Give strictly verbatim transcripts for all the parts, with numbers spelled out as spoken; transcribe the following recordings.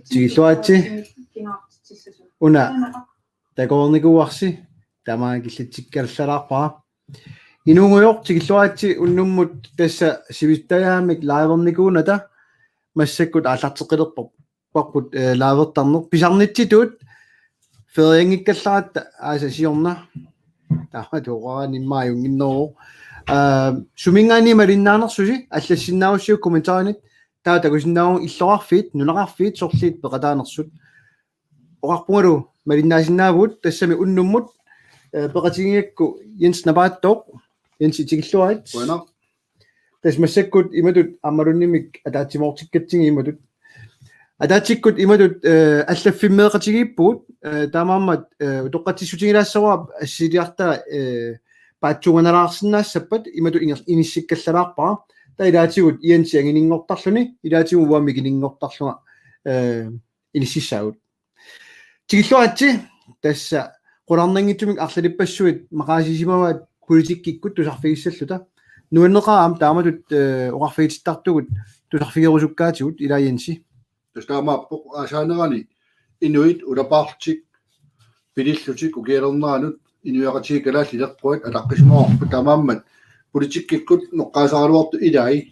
Tikilluaritsi. Una takoornikuuarsi, tamaanga killitsikkallalaarpara. Inuugujoq, tikilluaritsi. Unnummut tassa sivisujaamik liivernikuunata massakkut aallarteqqilerparput, eh, liivertarneq. Pisarnitsitut ferianngikkallarput aasaq siorna. Taava tuoqarani immaqa ajunnginneruvoq. Eh, suminngaanniit malinnaanersusi allassinnaavusi kommentarinit. Taava takusinnaavugut illoqarfiit, nunaqarfiit, sorliit peqataanersut. Oqarpungalu malinnaasinnaavugut, tassami unnummut, eh, peqatigiigakku Jens Napaattooq. Jens, tikilluarit. Qujanaq. Tassa massakkut imatut aammaluunniimmi ataatsimoortikkatsigit imatut. Ataatsikkut imatut, eh, allaffimmeeqatigiippugut, eh, taamaammat, eh, utoqqatsissutigilaassavara assiliartaa, eh, paatsuunganalaarsinnaassappat imatut inger-, inissikkalalaarpara. Taava ilaatigut Jensi angininngortarluni, ilaatigut uanga mikininngortarlunga, eh, inississaagut. Tikilluaritsi, tassa qularnanngitsumik arlalippassuit maqaasisimavaat politikkikkut tusarfigissalluta. Nuanneqaaq aamma taamatut, eh, oqarfigitittartugut tusarfigerusukkaatigut, ilaa Jensi. Tassa taamaappoq, aasaanerani inuit ulapaarlutik pilillutik ukialerneranut inuiaqatigiit kalaallit ileqquat ataqqisimavarput, taamaammat politikkikkut noqqaasaraluartut ilai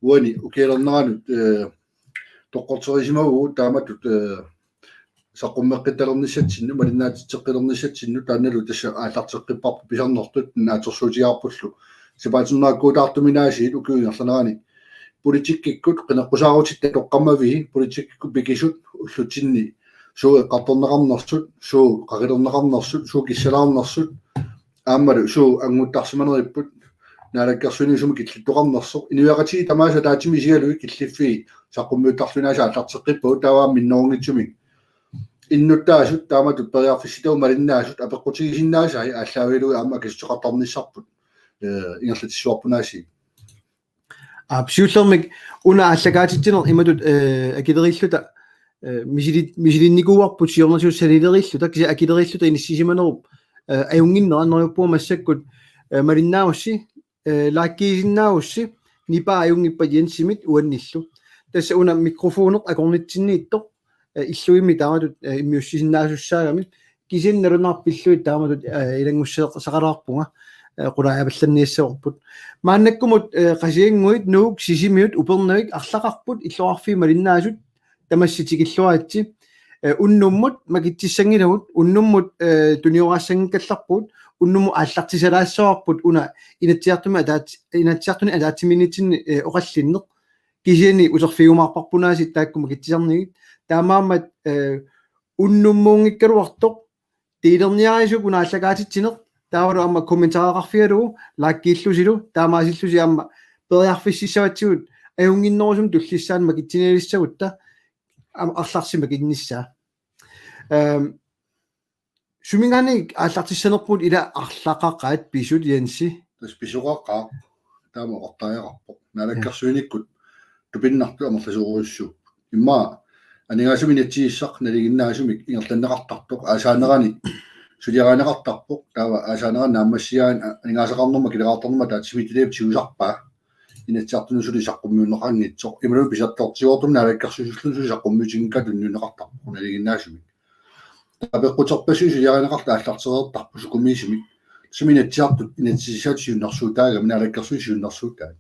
uani ukialerneranut, eh, toqqorterisimavugut taamatut, eh, saqqummeqqittalernissatsinnut, malinnaatitseqqilernissatsinnut, taannalu tassa aallarteqqipparput pisarnertut, naatsorsuutigaarpullu. Sapaatip-akunnera aasiit ukiup ingerlanerani politikkikkut qineqqusaarutitta toqqammavii, politikkikkut pikisut ullutsinni suut eqqartorneqarnersut, suut qaqilerneqarnersut, suut kissalaarnersut, aammalu suut annguttarsimaneripput, naalakkersuinikkut sumik killittoqarnersoq, inuiaqatigiit tamaasa ataatsimik isigalugit killiffii saqqummiuttarluinnaasa aallarteqqippagut, taava minnerunngitsumik innuttaasut taamatut periarfissatut malinnaasut apeqqutigisinnaasai aallaavigalugit aamma akissuteqartarnissarput, eh, ingerlatissuarput aasiit. Aap, siullermik una aallakaatitsineq imatut, eh, akileriilluta, eh, misili-, misilinnikuuarput siornatigut sanileriilluta, kisianni akileriilluta inissisimanerup, eh, ajunnginnera, neriuppunga massakkut, eh, malinnaagussi, eh, likiisinnaagussi, nipaa ajunngippat Jensimit uannillu. Tassa una mikrofoneq akornitsinniittoq, eh, illumimmi taamatut, eh, immiussisinnaasussaagamik, kisianni nalunaarput pillugit taamatut, eh, ilanngussaqalaarpunga, eh, qulaajapallanniassavarput. Maannakkumut, eh, Qasigiannguit, Nuuk, Sisimiut, Upernavik arlaqarput illoqarfiit malinnaasut, tamassi tikilluaritsi. Eh, unnummut makitsissanngilagut, unnummut, eh, tunioraassanngikkallarpugut, unnummut aallartisalaassavarput una Inatsisartuni ataat-, Inatsisartuni ataatsimiinnitsinni, eh, oqallinneq. Kisianni uterfigiumaarparput aasiit taakku makitsisarnagit. Taamaammat, eh, unnummuunngikkaluartoq, delerniarisuk una aallakaatitsineq, taavalu aamma kommentareqarfigalugu, likiillusilu, taamaasillusi aamma periarfississavatsigut ajunnginnerusumik tullissaani makitsinialissagutta, aamma arlarsi makinnissaa. Ehm, suminngaanniit aallartissanerpugut, ila arlaqaqaat pisut, Jensi? Tassa pisoqaqaaq, taama oqartariaqarpoq. Naalakkersuinikkut tupinnartut amerlasoorujussuupput. Immaqa aningaasanik inatsisissaq nalinginnaasumik ingerlanneqartartoq, aasaanerani suliarineqartarpoq, taava aasaanerani naammassigaanni aningaasaqarnermut akileraartarnermut ataatsimiititaliap tigusarpaa Inatsisartuni suli saqqummiunneqanngitsoq. Imaluunniit pisartortigoortumik naalakkersuisulluunniit suli saqqummiutinngikkaat tunniunneqartarpoq nalinginnaasumik. Apeqquterpassuit suliarineqartut aallartereertarput sukumiisumik. Sumi Inatsisartut inatsisissatut siunnersuutaagami, naalakkersuisut siunnersuutaat.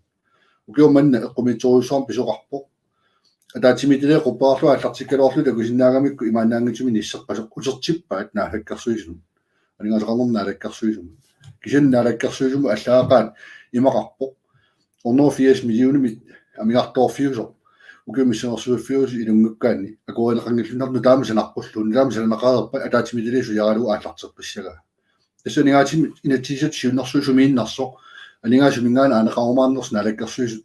Ukioq manna eqqumiitsorujussuarmik pisoqarpoq. Ataatsimiititaliaq qupperarlugu aallartikkaluarlugu takusinnaagamikku imaannaanngitsumik nisseqqasoq utertippaat naalakkersuisunut. Aningaasaqarnermut naalakkersuisunut. Kisianni naalakkersuisumut allaat imaqarpoq. Hundrede og firs millionimik amigartoorfiusoq. Ukiumut missanersuiffiusoq ilunngikkaanni akuerineqanngilluinnartoq, nutaamik sanaqqullugu, nutaamik sananeqareerpat ataatsimiititaliaq suliaralugu aallarteqqissagaa. Tassa aningaasat inatsisissatut siunnersuut sumiinnersoq, aningaasat suminngaanniit aaneqarumaarnersut naalakkersuisut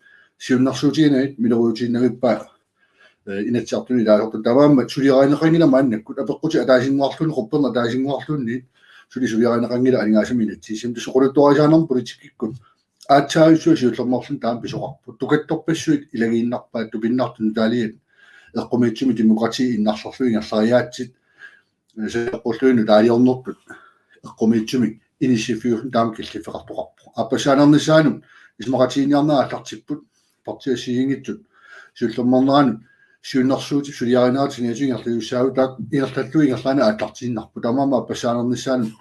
siunnersuutiginagit miloriutiinnavippaat, eh, Inatsisartuni ilaasortat. Taamaammat suliarineqanngilaq maannakkut, apeqqutit ataasinnguarluunniit, quppernit ataasinnguarluunniit suli suliarineqanngilaq aningaasamik inatsisissamik. Tassa oqaluttuarisaanermut politikkikkut aatsaat siullermeerluni taama pisoqarpoq. Tukattorpassuit ilagiinnarpaat, tupinnartut nutaaliat eqqumiitsumik demokrati innarlerlugu ingerlariaatsit, eh, saqqulluinnut aaliornertut eqqumiitsumik inissiffiulluni taama killiffeqartoqarpoq. Aappassaanernissaanut isumaqatigiinniarnerat aallartipput, partiit assigiinngitsut siullermeerneranut siunnersuutip suliarinerat saniatigut ingerlajussaagut, taakku ingerlallugu ingerlaannaq aallartiinnarput. Taamaammat appassaanernissaanut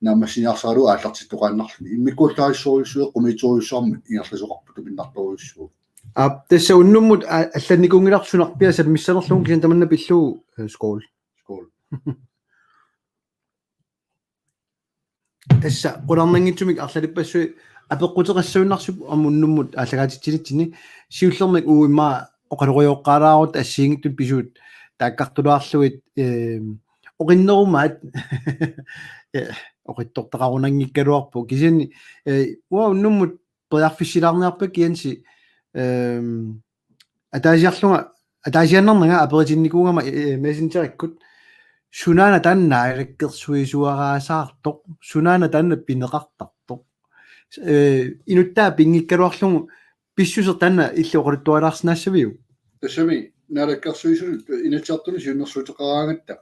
naammassiniarsaralugu aallartittoqaannarluni. Immikkuullarissorujussuit eqqumiitsorujussuarmik ingerlasoqarput tupinnartorujussuuvoq. Aap, tassa unnummut a-, allannikuunngilarput sunarpiaq sammissanerlugu, kisianni tamanna pillugu, eh, skål. Skål. Tassa qularnanngitsumik arlalippassuit apeqquteqassagunarpoq aamma unnummut aallakaatitsinitsinni, siullermik uuma oqaloqioqqaalaarutta assigiinngitsut pisuut taakkartulaarlugit, eh, oqinnerumaat, eh, oqitsortaqarunanngikkaluarpoq, kisianni, eh, uanga unnummut periarfissilaarniarpakka Jensi, ehm, ataasiarlunga, ataasiaannarnanga aperitinnikuugama, eh, Messengerikkut: Sunaana taanna naalakkersuisuaraasaartoq, sunaana taanna pineqartartoq. Eh, inuttaa pinngikkaluarlugu pissuseq taanna illit oqaluttualaarsinnaassaviuk? Tassami naalakkersuisut Inatsisartuni siunnersuuteqaraangatta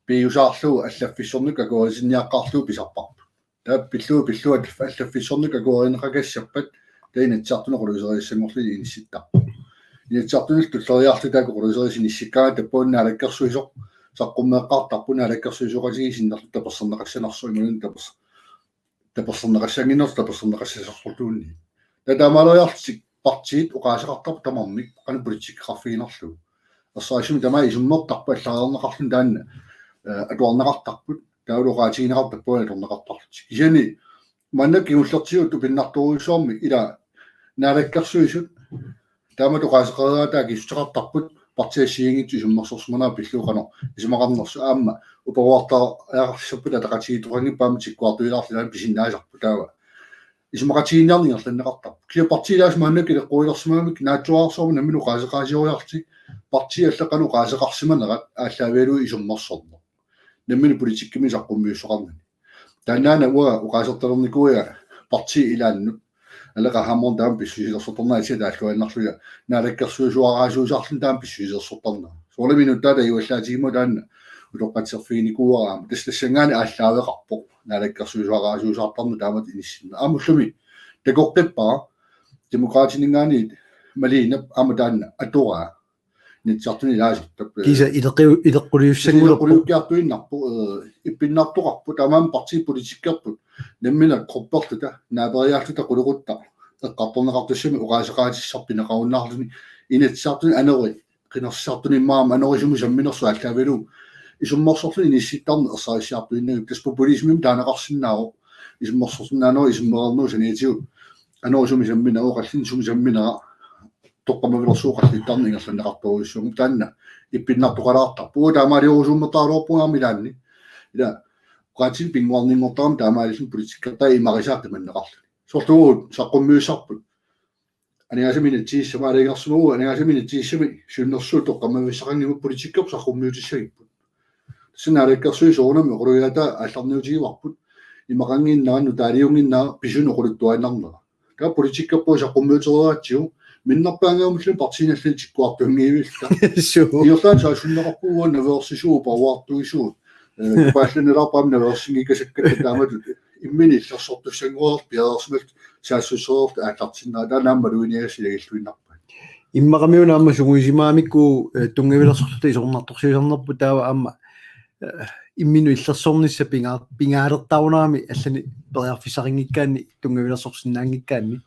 piusaarlugu allaffissornikkut akueritinniaqqaarlugu pisarparput. Taava pillugu, pillugu allaffissornikkut akuerineqakassappat, taava Inatsisartuni quluseriissanngorluni inissittarput. Inatsisartunillu tulleriiaarluta taakku quluseriisat inissikkaangatta, tappavani naalakkersuisoq saqqummeeqqaartarpoq, naalakkersuisooqatigiit sinnerlugit taperserneqassanersoq imaluunniit tapers-, taperserneqassannginnersoq taperserneqassasorluunniit. Taava taamaaleriarlutik partiit oqaaseqartarput tamarmik qanoq politikkeqarfiginerlugu. Ersarissumik tamaat isummertarput, allareerneqarluni taanna, eh, atuarneqartarput, taavalu oqaatigineqartarput atorneqartarlutik. Kisianni maannakkut kingullertigut tupinnartorujussuarmik ila naalakkersuisut taamatut oqaaseqareeraat akissuteqartarput partiit assigiinngitsut isummersorsimanerat pillugu qanoq isumaqarnersoq, aamma uparuartariaqarsimapput ataqatigiittoqanngippat aamma tikkuartuilaarluni, taanna pisinnaasarpoq, taava isumaqatigiinniarneq ingerlanneqartarpoq. Kisianni partiit ilaasa maannakkut ileqqulersimagamikkit naatsuararsuarmik nammineq oqaaseqaasioriarlutik, partiit allat qanoq oqaaseqarsimanerat aallaavigalugu isummersorneq nammineq politikkimi saqqummiussoqarnani. Taannaana uanga oqaasertalernikuuara partiit ilaannut. Aleqa Hammond taama pissusilersortarnera, atia taalluinnarlugu, naalakkersuisuaraasuusaarluni taama pissusilersortarnera. Soorunami inuttaa tajuallaatigimmagu taanna utoqqatserfiginikuuara aamma. Tassa tassanngaanniit aallaaveqarpoq naalakkersuisuaraasuusaartarneq taamatut inissinneq. Aamma ullumi takoqqippara Demokraatininngaanniit Malinap aamma taanna atoraa. Inatsisartuni ilaasortap, eh, kiisa ileqqiu-, ileqquliussanngorpoq. Ileqquliukkiartuinnarpoq, eh, ippinnartoqarpoq, taamaammat partiit politikkerput nammineq grupperluta, naaperiaalluta, qulequttaq eqqartorneqartussamik oqaaseqaatissarput pineqarunnaarluni, Inatsisartuni anori, qinersisartuni immaqa aamma anori sumi samminersoq aallaavigalugu isummersorluni inissittarneq ersarissiartuinnagit. Tassa populismimik taaneqarsinnaavoq, isummersorsinnaanerup isummereernerup saniatigut anori sumi samminerup, oqallinneq sumi samminera toqqammavilersuup oqallittarneq ingerlanneqartorujussuuvoq. Taanna ippinnartoqalaartarpoq. Uanga taamaaliorusuummertaraluarpunga aamma ilaanni. Ila oqaatsit pinnguarninngortarami taamaalilluni politikkertai imarisaat tamanneqarluni. Soorlu uagut saqqummiussarput aningaasaminit tigussamik, aalajangersimavugut aningaasaminit tigussamik siunnersuut toqqammavissaqanngimmat politikkerput saqqummiutissagipput. Tassa naalakkersuisut soorunami oqalugiaata aallarniutigivarput, imaqannginnera, nutaaliunnginnera, pisuneq oqaluttuaannarnera. Taava politikkerput saqqummiutereeratsigu minnerpaanngimmallu partiinallu tikkuartuinngivilluta. Suu. Ingerlaannaq saassunneqarpugut uanga naveersisugut, paruartuisugut. Eh, paallannilaarpara naveersinngikasakkatta taamatut imminut illersortussanngorluta piareersimalluta saassussereerluta aallartinnera, taanna aamma maluginiagassat ilagilluinnarpaat. Immaqami una aamma sungiusimagamikku, eh, tunngavilersorluta isornartorsiuisarnerput, taava aamma, eh, imminut illersornissaq pingaa-, pingaalertarunerami allani periarfissaqanngikkaanni tunngavilersorsinnaanngikkaanni.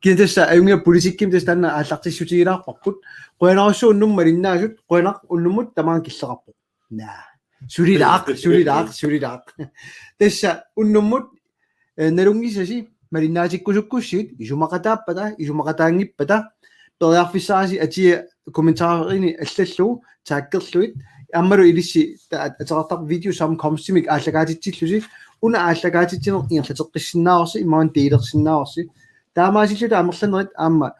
Kisianni tassa ajunngilaq, politikkimi tassa taanna aallartissutigilaarparput. Qujanarsuaq unnuk malinnaasut, qujanaq unnummut tamaanga killeqarpoq. Naa. Sulilaaq, sulilaaq, sulilaaq. Tassa unnummut, eh, nalunngisasi malinnaatikkusukkussigit, isumaqataappata, isumaqataanngippata, periarfissarisi atia kommentarini allallugu, taggerlugit, aammalu ilissi ta-, at-, ateqartarpoq videosamkomstimik aallakaatitsillusi, una aallakaatitsineq ingerlateqqissinnaavarsi, imaluunniit delersinnaavarsi. Taamaasilluta amerlanerit aamma,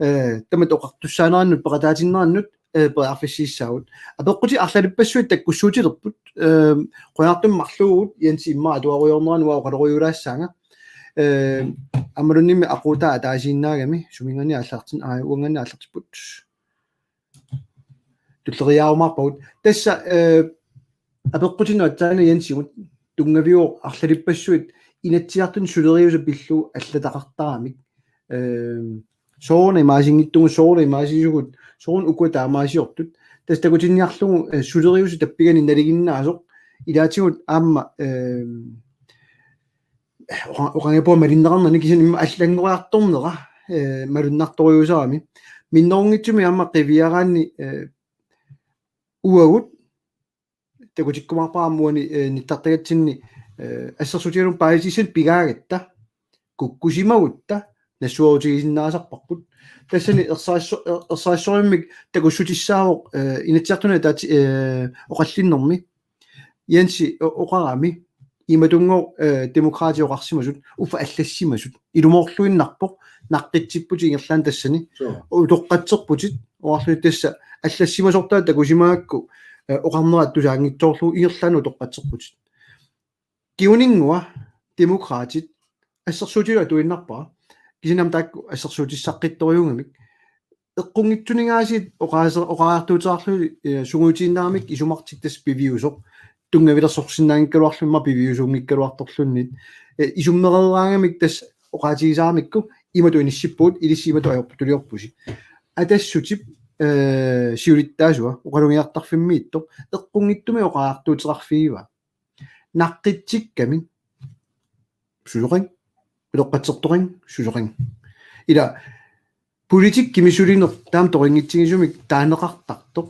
eh, tamatta oqartussaanerannut, peqataatinnerannut, eh, periarfissiissaagut. Apeqqutit arlalippassuit takkussuutilerput, eh, qujanartumik marluuvugut, Jensi immaqa atuarujoornerani uanga oqalorujuulaassaanga. Eh, aammaluunniimmi aquutaa ataasiinnaagami, suminngaanniit aallartin-, aa, uanngaanniit aallartipput. Tulleriiaarumaarpagut. Tassa, eh, apeqqutinnut aatsaannguaq Jensimut tunngaviuvoq arlalippassuit Inatsisartuni suleriuseq pillugu allataqartaramik. Ehm, soorunami imaasinngitsugut, soorunami imaasisugut, Soorunami ukua taamaasiortut. Tassa takutinniarlugu, eh, suleriusut tappikani nalinginnaasoq. Ilaatigut aamma, eh, oqa-, oqanngippoq malinneqarnani kisianni immaqa allanngoriartornera, eh, malunnartorujussuusarami. Minnerunngitsumik aamma qiviaraanni, eh, uagut takutikkumaarpara aamma uani, eh, nittartakkatsinni, eh, assersuutigalugu paasisassanik pigaagatta, kukkusimagutta, nassuerutigisinnaasarparput. Tassani ersarisso-, er-, ersarissorujussuarmik takussutissaavoq, eh, Inatsisartuni ataati-, eh, oqallinnermi. Jensi o-, oqarami, imatunngooq, eh, Demokraatit oqarsimasut, uffa allassimasut. Ilumoorluinnarpoq, naqqitsipputit ingerlaannaq tassani. Sure. Utoqqatserputit, oqarlutit tassa allassimasortaat takusimagakku, eh, oqarnera tusaanngitsoorlugu ingerlaannaq utoqqatserputit. Kinguninngua Demokraatit assersuutigalugu atuinnarpara. Kisianni aamma taakku assersuutissaqqittorujuugamik. Eqqunngitsunik aasiit oqaase-, oqariartuuteqarlugit, eh, sungiutiinnaramik isumartik tassa piviusoq. Tunngavilersorsinnaanngikkaluarluni immaqa piviusuunngikkaluartorluunniit. Eh, isummereeraangamik tassa oqaatigisaaramikku imatut inissippugut ilissi imatut ajorputuliorpusi. Atassutip, eh, siulittaasua oqalugiartarfimmiittoq eqqunngitsumik oqariartuuteqarfigivaa. Naqqitsikkamik. Susoqarpoq. Utoqqatsertoqarpoq. Susoqarpoq. Ila politikkimi sulineq taama toqinngitsigisumik taaneqartartoq.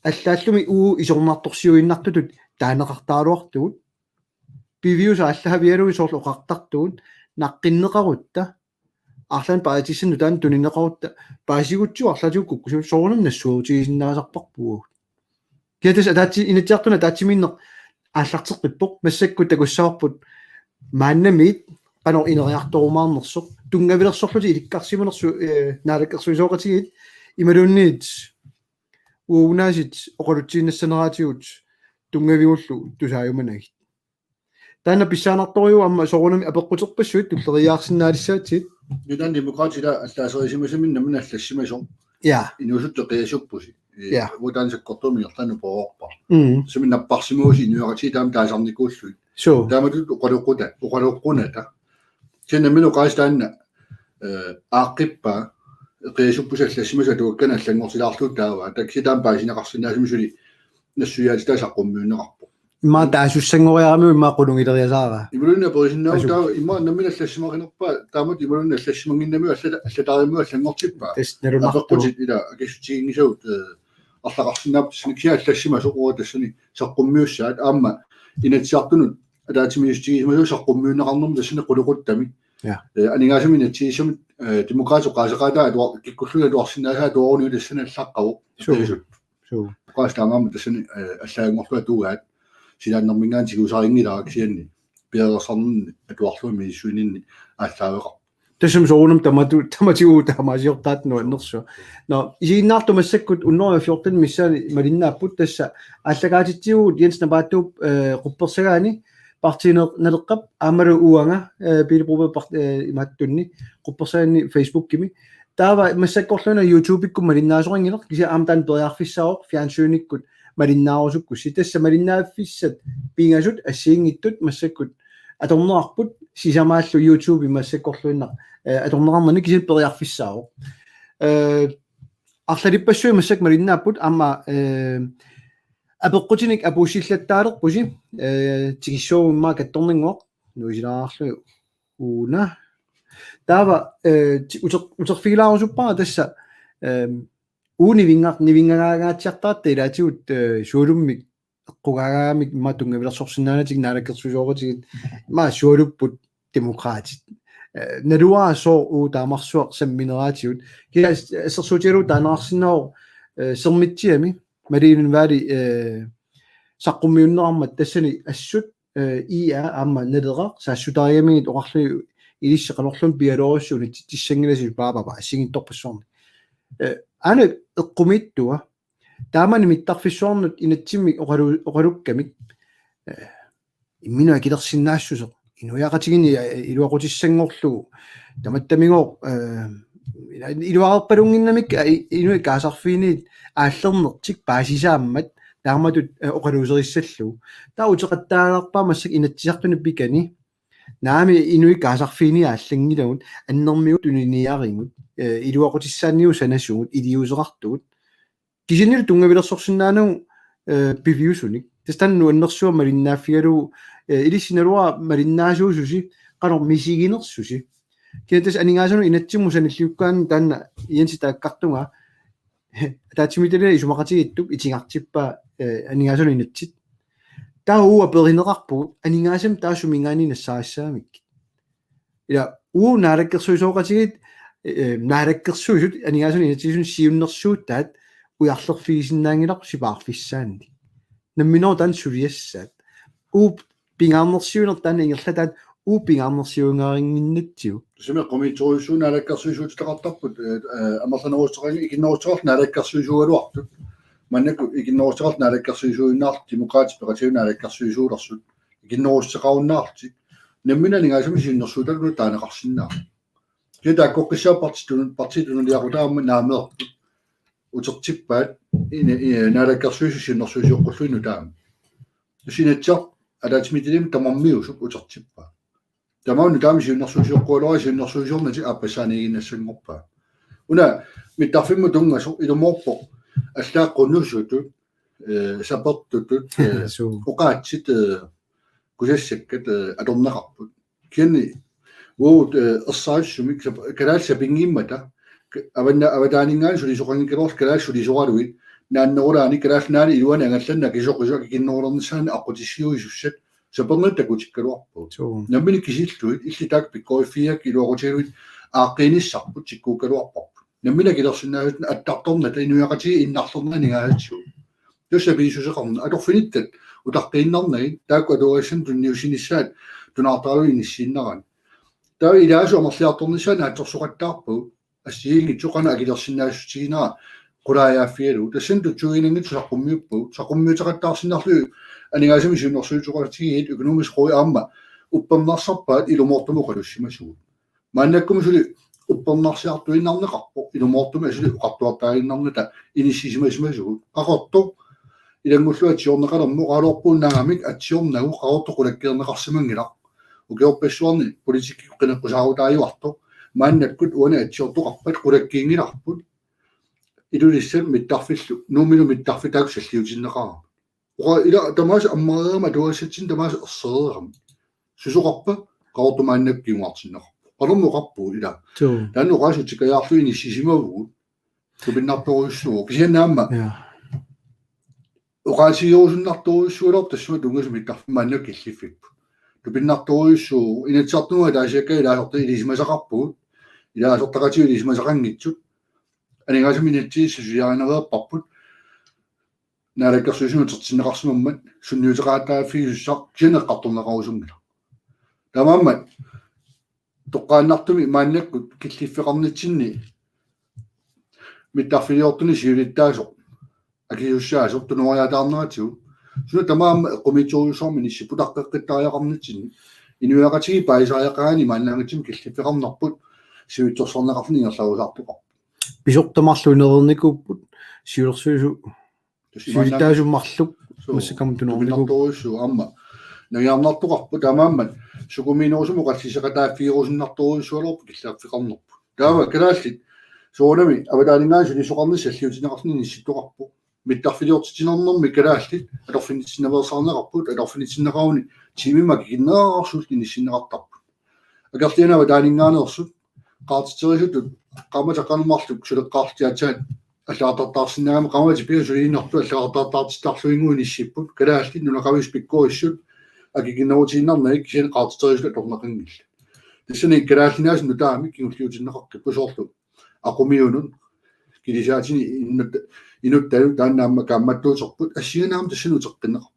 Allaallumi uagut isornartorsiuinnartutut taaneqartaraluartugut. Piviusut aallaavigalugit soorlu oqartartugut. Naqqinneqarutta. Arlaannik paasisassanut taanna tunineqarutta. Paasigutsigu arlaatigut kukkusimasut soorunami nassuerutigisinnaasarparput uagut. Kisianni tassa ataatsi-, Inatsisartuni ataatsimiinneq aallarteqqippoq massakkut takussavarput maannamiit qanoq ineriartorumaarnersoq tunngavilersorlutik ilikkarsimanersoq, eh, naalakkersuisooqatigiit imaluunniit uagut unaasit oqalutsiinnassaneraatigut tunngavigullu tusaajumanagit. Taanna pissaanartorujuuvoq aamma soorunami apeqquterpassuit tulleriiaarsinnaalissavatsigit. Nutaaq Demokraatit allaaserisimasaminnut nammineq allassimasoq. Ja. Inuusuttut qiasuppusi. Ja. Uagut taanna sakkortuumik ingerlaannaq poorpa. Mm. Sumi napparsimagusi inuiaqatigiit taama taasarnikuullugit. Suu. Taamatut oqaloqquta-, oqaloqqunata. Kisianni nammineq oqaaseq taanna, eh, aaqqippaa qiasuppusi allassimasut atuakkanik allanngortilaarlugu taava. Taava kisianni taama paasineqarsinnaasumik suli nassuiaatitaa saqqummiunneqarpoq. Immaqa taasussanngoriaramiuk immaqa qulungileriasaara. Imaluunniit aperisinnaavugut. Asu. Taava immaqa nammineq allassimaginerpaat taamatut imaluunniit allassimannginnamiuk alla-, allataarimmiuk allanngortippaa. Tassa nalunartoq. Apeqqutit ila akissutiginngisagut, eh, arlaqarsinnaapput tassani kisianni allassimasoq uagut tassani saqqummiussaat aamma Inatsisartunut ataatsimiissutigisimasoq saqqummiunneqarnermut tassani qulequttami. Ja. Eh, aningaasanik inatsisissami, eh, Demokraatit oqaaseqaataat atuar-, kikkulluunniit atuarsinnaasaat atuaruniuk tassani allaqqavoq. Suu. Eqiisut. Suu. Oqaaseq taamaammat tassani, eh, allaanngorlugu atugaat silaannerminngaanniit tigusarinngilaa kisianni piareersarninni atuarlunga misissuininni aallaaveqarpoq. Tassami soorunami tamatu-, tamatigut taamaasiortaat nuannersuaq. Nå, isiginnaartut massakkut hundrede og fjorten missaani malinnaapput tassa aallakaatitsivugut Jens Napaattuup, eh, quppersagaani Partii Naleqqap aammalu uanga, eh, Pele Broberg part-, eh, imaattunni quppersagaanni Facebookimi. Taava massakkorluunniit YouTube-ikkut malinnaasorinngilaq, kisianni aamma taanna periarfissaavoq fjernsynikkut malinnaarusukkussi. Tassa malinnaaffissat pingasut assigiinngitsut massakkut atorneqarput sisamaallu YouTube massakkorluinnaq, eh, atorneqarnani kisianni periarfissaavoq. Eh, arlalippassuit massakkut malinnaapput aamma, eh, apeqqutinik apuussillattaalerpusi, eh, tikissuagut immaqa kattorninnguaq, nuisilaarlugu una. Taava, eh, ti-, uter-, uterfigilaarusuppara tassa, eh, uagut nivinnga-, nivinngangaatsiartaratta ilaatigut, eh, sualummik eqqugaangamik immaqa tunngavilersorsinnaanatik naalakkersuisooqatigiit immaqa sualupput Demokraatit. Eh, naluara sooq uagut taamarsuaq sammineraatigut. Kisianni assersuutigalugu taaneqarsinnaavoq, eh, Sermitsiami, Malu Enok Vaali, eh, saqqummiunneqarmat tassani assut, eh, I A aamma Naleraq saassutarigamigit oqarluni ilissi qanorluunniit pialorussi unitsitsissanngilasi paapapa assigiinngitsorpassuarnik. Eh, aana eqqumiittua. Taamani mittarfissuarnut inatsimmik oqalu-, oqalukkamik, eh, imminut akilersinnaassuseq. Inuiaqatigiinni, eh, iluaqutissanngorlugu. Tamattamigooq, eh, ila-, iluarerpalunnginnamik, eh, i-, inuit kaasarfiinit aallernertik paasisaammat taamatut, eh, oqaluuserissallugu. Taava uteqattaalerpara massakkut Inatsisartuni pikani. Naamik, inuit kaasarfiini aallanngilagut, annermik tuniniarigut, eh, iluaqutissaannigut sanasugut, iliuuseqartugut. Kisianni tunngavilersorsinnaanagu, eh, piviusunik. Tassa taanna nuannersuaq malinnaaffigalugu, eh, ilissi naluara malinnaasuususi, qanoq misiginersusi. Kisianni tassa aningaasanut inatsimmut sanilliukkaanni taanna Jensi taakkartunga, ataatsimiititaliap isumaqatigiittup itigartippaa, eh, aningaasanut inatsit. Taava uagut aperineqarpugut, aningaasanik taava suminngaanniit nassaarissagamikkit. Ila uagut naalakkersuisooqatigiit, eh, naalakkersuisut aningaasanut inatsisissatut siunnersuutaat ujarlerfigisinnaanngilarput sipaarfissaannik. Nammineq taanna suliassaat. Uagut pingaarnersiuineq taanna ingerlataat uagut pingaarnersiuinnarinnginnatsigu. Tassa eqqumiitsorujussuuvoq naalakkersuisuutitaqartarput, eh, eh, amerlanerussuteqarluni ikinnerussuteqarlutik naalakkersuisuugaluartut. Maannakkut ikinnerussuteqarlutik naalakkersuisuuinnarlutik, Demokraatit peqatigalugit naalakkersuisuulersut. Ikinnerussuteqarunnaarlutik. Nammineq aningaasanik siunnersuutaat una taaneqarsinnaavoq. Kisianni taakkoqqissaaq partiit tunu-, partiit tunuliaqutaat aamma naameerput. Utertippaat ina-, i-, naalakkersuisut siunnersuisioqqullugit nutaamik. Tassa Inatsisartut ataatsimiititaliami tamarmiusup utertippaat. Tamaani taama siunnersuisioqqugaluarput, siunnersuisornatik aappassaaniiginnassanngorpaat. Una mittarfimmut tunngasoq ilumoorpoq allaat qunusutut, eh, sapertutut, eh, Suu. oqaatsit, eh, kusassakkat, eh, atorneqarput. Kisianni uagut, eh, ersarissumik sap-, kalaallit sapinngimmata, k-, avanna-, avataaninngaanniit sulisoqanngikkaluarluta kalaallit sulisoraluit, naannerulaani Kalaallit Nunaanni iluani angallanneq akisoqisut akikinnerulernissaannik aqqutissiuisussat, sapernit takutikkaluarpagut. Suu. Nammineq kisillugit, illit taakku pikkoriffigigakkit iluaqutigalugit aaqqiinissarput tikkuukkaluarparput. Nammineq akilersinnaasutut attartornata inuiaqatigiit innarlerneq aningaasatigut. Tassa piisuseqarneq atorfinittat utaqqiinnarnagit taakku atuagassanik tunniussinissaat tunaartaralugu inissiinnarani. Taava ilaasut amerliartornissaat naatsorsoqattaarpagut. Assigiinngitsut qanoq akilersinnaassutiginera qulaajaaffigalugu. Tassani tutsuiginanngitsut saqqummiuppagut. Saqqummiuteqattaarsinnarlugit aningaasanik siunnersuisoqatigiit Økonomisk Råd aamma uppernarsarpaat ilumoortumik oqalussimasugut. Maannakkut suli uppernarsiartuinnarneqarpoq, ilumoortumik asuli oqartuartaaginnarnata inissisimasimasugut. Qaqortoq ilanngullugu atsiorneqalermat oqaluarpugut naamik atsiornagu Qaqortoq qulakkeerneqarsimanngilaq. Ukiorpassuarni politikkikkut qineqqusaarutaajuartoq. Maannakkut uani atsiortoqarpat qulakkiinngilarput. Ilulissat mittarfillu, Nuummilu mittarfik taakku salliutinneqaramik. Oqa ila tamaasa ammareerama atuagassatsinni tamaasa ersereerami. Susoqarpa Qaqortoq maannakkut kinguartinneqarpoq. Qanormi oqarpugut ila. Suu. Taanna oqaasii utikkajaarlugit inissisimavugut. Tupinnartorujussuuvoq. Kisianni aamma. Ja. Oqaasigerusunnartorujussuugaluarpoq tassunga tunngasut mittarfimmut maannakkut killiffipput. Tupinnartorujussuuvoq. Inatsisartunut ataasiakkaat ilaasortaqatigiit ilisimasaqarpugut. Ilaasortaqatigiit ilisimasaqanngitsut. Aningaasanik inatsisissaq suliarineqarparput. Naalakkersuisuni utertinneqarsimammat sunniuteqattaarfigisussaq kisianni eqqartorneqarusunngilaq. Taamaammat toqqaannartumik maannakkut killiffeqarnitsinni mittarfiliortuni siulittaasoq akisussaasoq tunuariataarneratigut. Suna tamaat eqqumiitsorujussuarmik inissipput utaqqeqqittariaqarnitsinni. Inuiaqatigiit paasisariaqarani maannaanngitsumik killiffeqarnerput sivitsorsarneqarluni ingerlarusaartoqarpoq. Pisortat marluk nereernikuupput siulersuisut. Tassa imaannaanngitsoq. Siulittaasoq marluk. Suu. Massakkut tunuarnikuupput. Tupinnartorujussuuvoq aamma. Nangiarnartoqarpoq taamaammat sukumiinerusumik oqalliseqataaffigerusunnartorujussuugaluarpoq killiffeqarnerput. Taava kalaallit soorunami avataaninngaanniit sulisoqarnissaq salliutinneqarluni inissittoqarpoq. Mittarfiliortitsinermi kalaallit atorfinitsinnaveersaarneqarput, atorfinitsinneqaruni tiimimik akikinnerarsuullutik inissinneqartarput. Akerlianik avataaninngaanneersut qaartiterisutut qaammatit qanormi marluk suleqqaarlutik aatsaat allagartartaarsinnaagami, qaammatit pingasut suliinnartut allagartartaartittarluinnarlugu inissipput, kalaallit nunaqavissut pikkorissut akikinnerutiinnarnagit kisianni qaartiterisutut atorneqanngillat. Tassani kalaallit aasiit nutaamik kingulliutinneqaqqipput soorlu aqumiunut, kilisaatini inut-, inuttalu taanna aamma kaammattuuterput, assigiinngitsunik tassani uteqqinneqarpoq.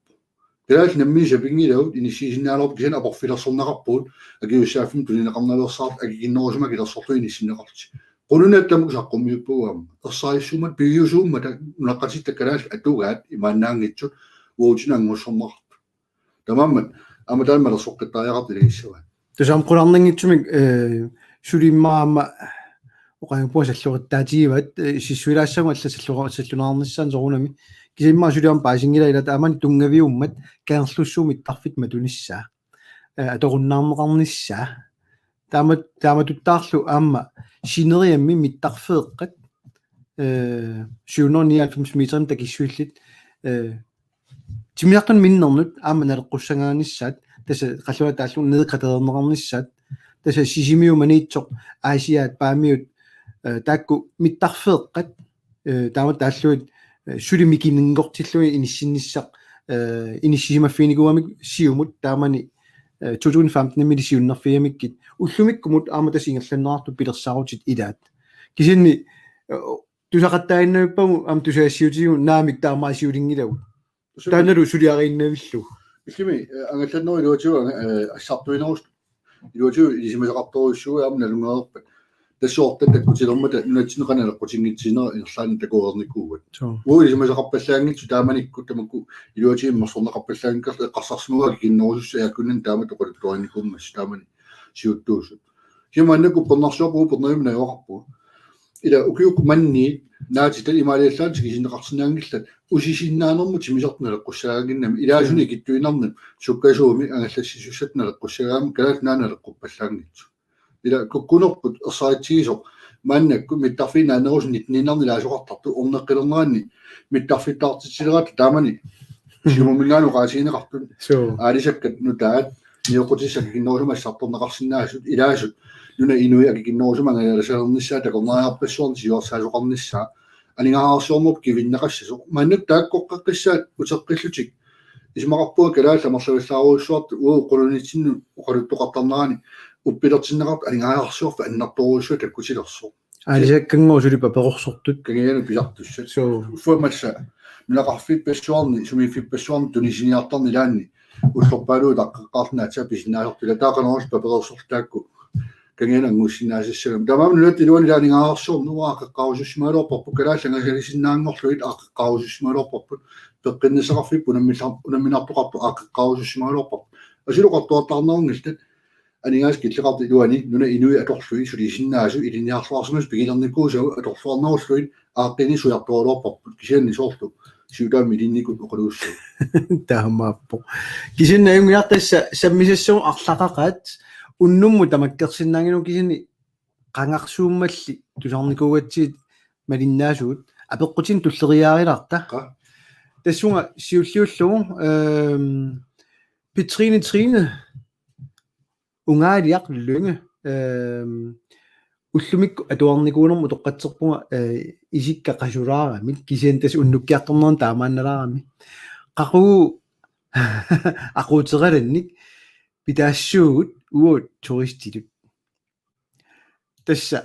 Kalaallit namminneq sapinngilagut inissiisinnaalerput kisianni aporfilersorneqarpugut, akisussaaffimmik tunineqarnaveersaarluta akikinnerusumik akilersorluta inissinneqarlutik. Qulunattamik saqqummiuppagut aamma. Ersarissuummat piviusuummat nunaqqatitta kalaallit atugaat imaannaanngitsut uatsinnut anngussorneqartut. Taamaammat aamma taanna malersoqqittariaqartoq ilagissavaat. Tassa aamma qularnanngitsumik, eh, suli immaqa aamma oqaannguaq salluaqqaatigivaat, eh, sissuilaassaagut allat salluqa-, sallunaarnissaannut soorunami. Kisianni immaqa suli aamma paasinngilaat ila taamani tunngaviummat Kangerlussuup mittarfitta matunissaa. eh, atorunnaarneqarnissaa. Taama-, taamatuttaarlu aamma sineriammi mittarfeeqqat, eh, syv hundrede nioghalvfems meterimik takissuillit, eh, timmisartunut minnernut aamma naleqqussagaanissaat, tassa qallunaat taallugu nedgraderineqarnissaat, tassa Sisimiut, Maniitsoq, Aasiaat, Paamiut, eh, taakku mittarfeeqqat, eh, taama taallugit, eh, suli mikininngortillugit inissinnissaq, eh, inissisimaffiginikuugamik siumut taamani, eh, to tusind femten-imiilli siunnerfigigamikkit ullumikkumut aamma tassa ingerlanneqartut pilersaarutit ilaat. Kisianni, eh, tusaqattaaginnavippagu aamma tusagassiuutitigut naamik taamaasiulinngilagut. Taannalu suliariinnavillugu. Illumi, eh, angallannerup iluatigut anga-, eh, assartuinerus iluatigut ilisimasaqartorujussuuvoq aamma nalunngereerpat. Tassuarta takkutilermata nunatsinni qanoq naleqqutinngitsinera ingerlaannaq takoreernikuuat. Suu. Uagut ilisimasaqarpallaanngitsut taamanikkut tamakku iluatigut immersorneqarpallaanngikkallarput eqqarsarsimagukku akikinnerusussat aakkunnani taamatut oqaluttuarinikuummassuk taamani siuttuusut. Kisianni maannakkut uppernarsua pugu uppernavimmut najugaqarpugut. Ila ukiukkut manniit naatitat imaaliallaannaq tikisinneqarsinnaanngillat usisinnaanermut timmisartut naleqqussagaannginnami ilaasunik ikittuinnarnik sukkasuumik angallassisussatut naleqqussagaangamik Kalaallit Nunaat naleqquppallaanngitsoq. Ila kukkunerput ersaritsigisoq maannakkut mittarfiit naanerusut nittenniinnarnik ilaasoqartartut orneqqilerneranni mittarfittaartitsileratta taamani Siumuminngaanniit oqaatigineqartut. Suu. Aalisakkat nutaat nioqqutissat akikinnerusumik assartorneqarsinnaasut ilaasut nunap inui akikinnerusumik angalasalernissaat takornariarpassuarnik siuarsaasoqarnissaa aningaasarsiornerput kivinneqassasoq. Maannakkut taakkoqqeqqissaat uteqqillutik isumaqarpunga kalaallit amerlavallaarujussuartut uagut qulunitsinnut oqaluttoqartarnerani uppilertinneqartut aningaasarsiorfik annertoorujussuaq takkutilersoq. Aalisakkanngooq suli paperorsortut. Kangianut pisartussat. Suu. Uffa massa nunaqarfippassuarni, sumiiffippassuarni tunisiniartarneq ilaanni ullorpaaluit utaqqeqqaarluni aatsaat pisinnaasartut ila taava qanoq paperorsortaakku kangianut angusinnaasassagami. Taamaammat nunatta iluani ilaani aningaasarsiorneq aaqqeqqaarusussimagaluarparput kalaallit angasalisinnaanngorlugit aaqqeqqaarusussimagaluarparput peqqinnissaqarfipput unammillar-, unamminartoqartoq aaqqeqqaarusussimagaluarparput. Asuli oqartuartarnerunngillat aningaasat killeqartut iluani nunap inui atorlugit sulisinnaasut ilinniarluarsimasut pigilernikkuusavut atorluarnerullugit aaqqinni sujartuaraluarparput kisianni soorlu siutaammi ilinnikut oqaluussavat. Taamaappoq. Kisianni ajunngilaq tassa sammisassat arlaqaqaat unnummut tamakkersinnaanngilagut kisianni qangarsuummalli tusarnikuugatsigit malinnaasugut apeqqutinik tulleriiaarilaarta. Qa? Tassunga siulliullugu, ehm, Petrine Trine Ungaaliaq Lynge, ehm, ullumikkut atuarnikuunermut utoqqatserpunga, eh, isikka qasulaaramik, kisianni tassa unnukkiartornerani taamaannalaarami. Qaqugu aquuteqalannik pitaassuugut uagut turistilut. Tassa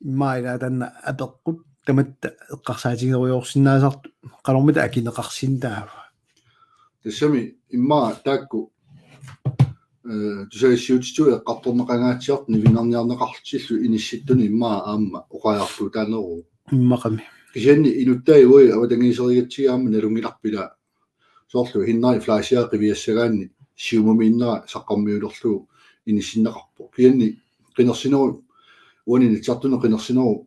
immaqa ilaa taanna apeqqut tamatta eqqarsaatigerujoorsinnaasartut qanormita akineqarsinnaava. Tassami immaqa taakku, eh, tusagassiuutitigut eqqartorneqangaatsiartut nivinngarniarneqartillu inissittunut immaqa aamma oqariartuutaaneruvoq. Immaqami. Kisianni inuttai uagut avatangiiserigatsigit aamma nalunngilarput ilaa soorlu Henrik Fleischer qiviassagaanni Siumumiinnera saqqarmiulerlugu inissinneqarpoq. Kisianni qinersinerup, uani Inatsisartuni qinersinerup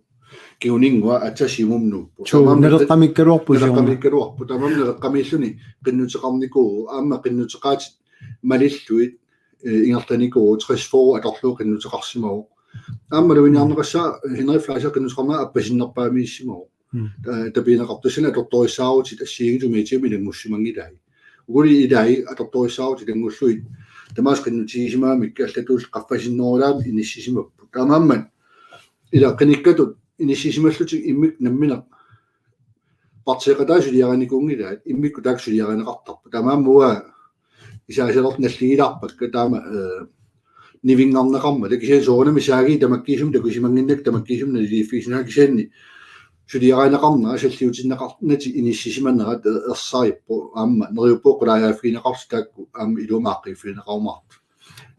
kinguninngua aatsaat Siumumut nuuppoq. Suu, taamaammat naleqqamikkaluarpoq Siumut. Naleqqamikkaluarpoq. Taamaammat naleqqamiilluni qinnuteqarnikuuvoq, aamma qinnuteqaatit malillugit, eh, ingerlanikuuvoq, tres fyrre atorlugu qinnuteqarsimavoq. Aamma luiniarneqassaaq Henrik Fleischer qinnuteqarnera appasinnerpaamiissimavoq. Mm. Ta-, tapineqartussanik atortorissaarutit assigiinngitsut meterimi ilanngussimanngilai. Ukuli ilai atortorissaarutit ilanngullugit tamaasa qinnutigisimagamikku allatulli qaffasinnerulaamik inissisimapput. Taamaammat ila qinikkatut inissisimallutik immikkut nammineq partiiqataat suliarinikuunngilaat, immikkut taakku suliarineqartarput. Taamaammat uanga isaasalertut nalligilaarpakka taama, eh, nivinngarneqarmata. Kisianni soorunami saagii tamakkiisumik takusimannginnakku tamakkiisumik naliliiffigisinnaanngillat kisianni suliarineqarnera salliutinneqarnatik inissisimanerat, eh, ersarippoq aamma neriuppunga qulaajaaffigineqarlutik taakku aamma iluamik aaqqiiffigineqarumaartut.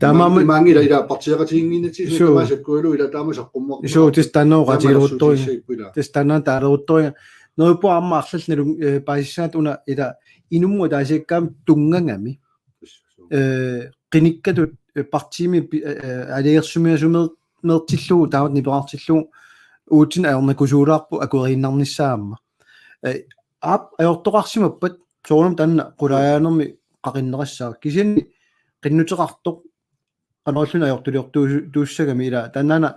Taamaammat imaanngilaq ila partiiqatiginnginnatsigit suu. Tamaasa sakkualu ila taama saqqummerneqarpoq. Suu, tassa taanna oqaatigeruttorujussuuvoq. Taama nassuutigissagipput ila. Tassa taanna taaleruttorujussuuvoq. Neriuppunga aamma arlallit nalun-, eh, paasissaat una ila inummut ataasiakkaamik tunngagami. Tassa, suu. Eh, qinikkatut, eh, partiimi pi-, eh, eh, aalajangersimasoqarniartillugu taamatut nipeqartillugu uatsinnut ajornakusuulaarpoq akueriinnarnissaa aamma. Eh, aap ajortoqarsimappat soorunami taanna qulaajaanermi qaqinneqassaaq. Kisianni qinnuteqartoq qanorluunniit ajortuliortuussagami ila taannaana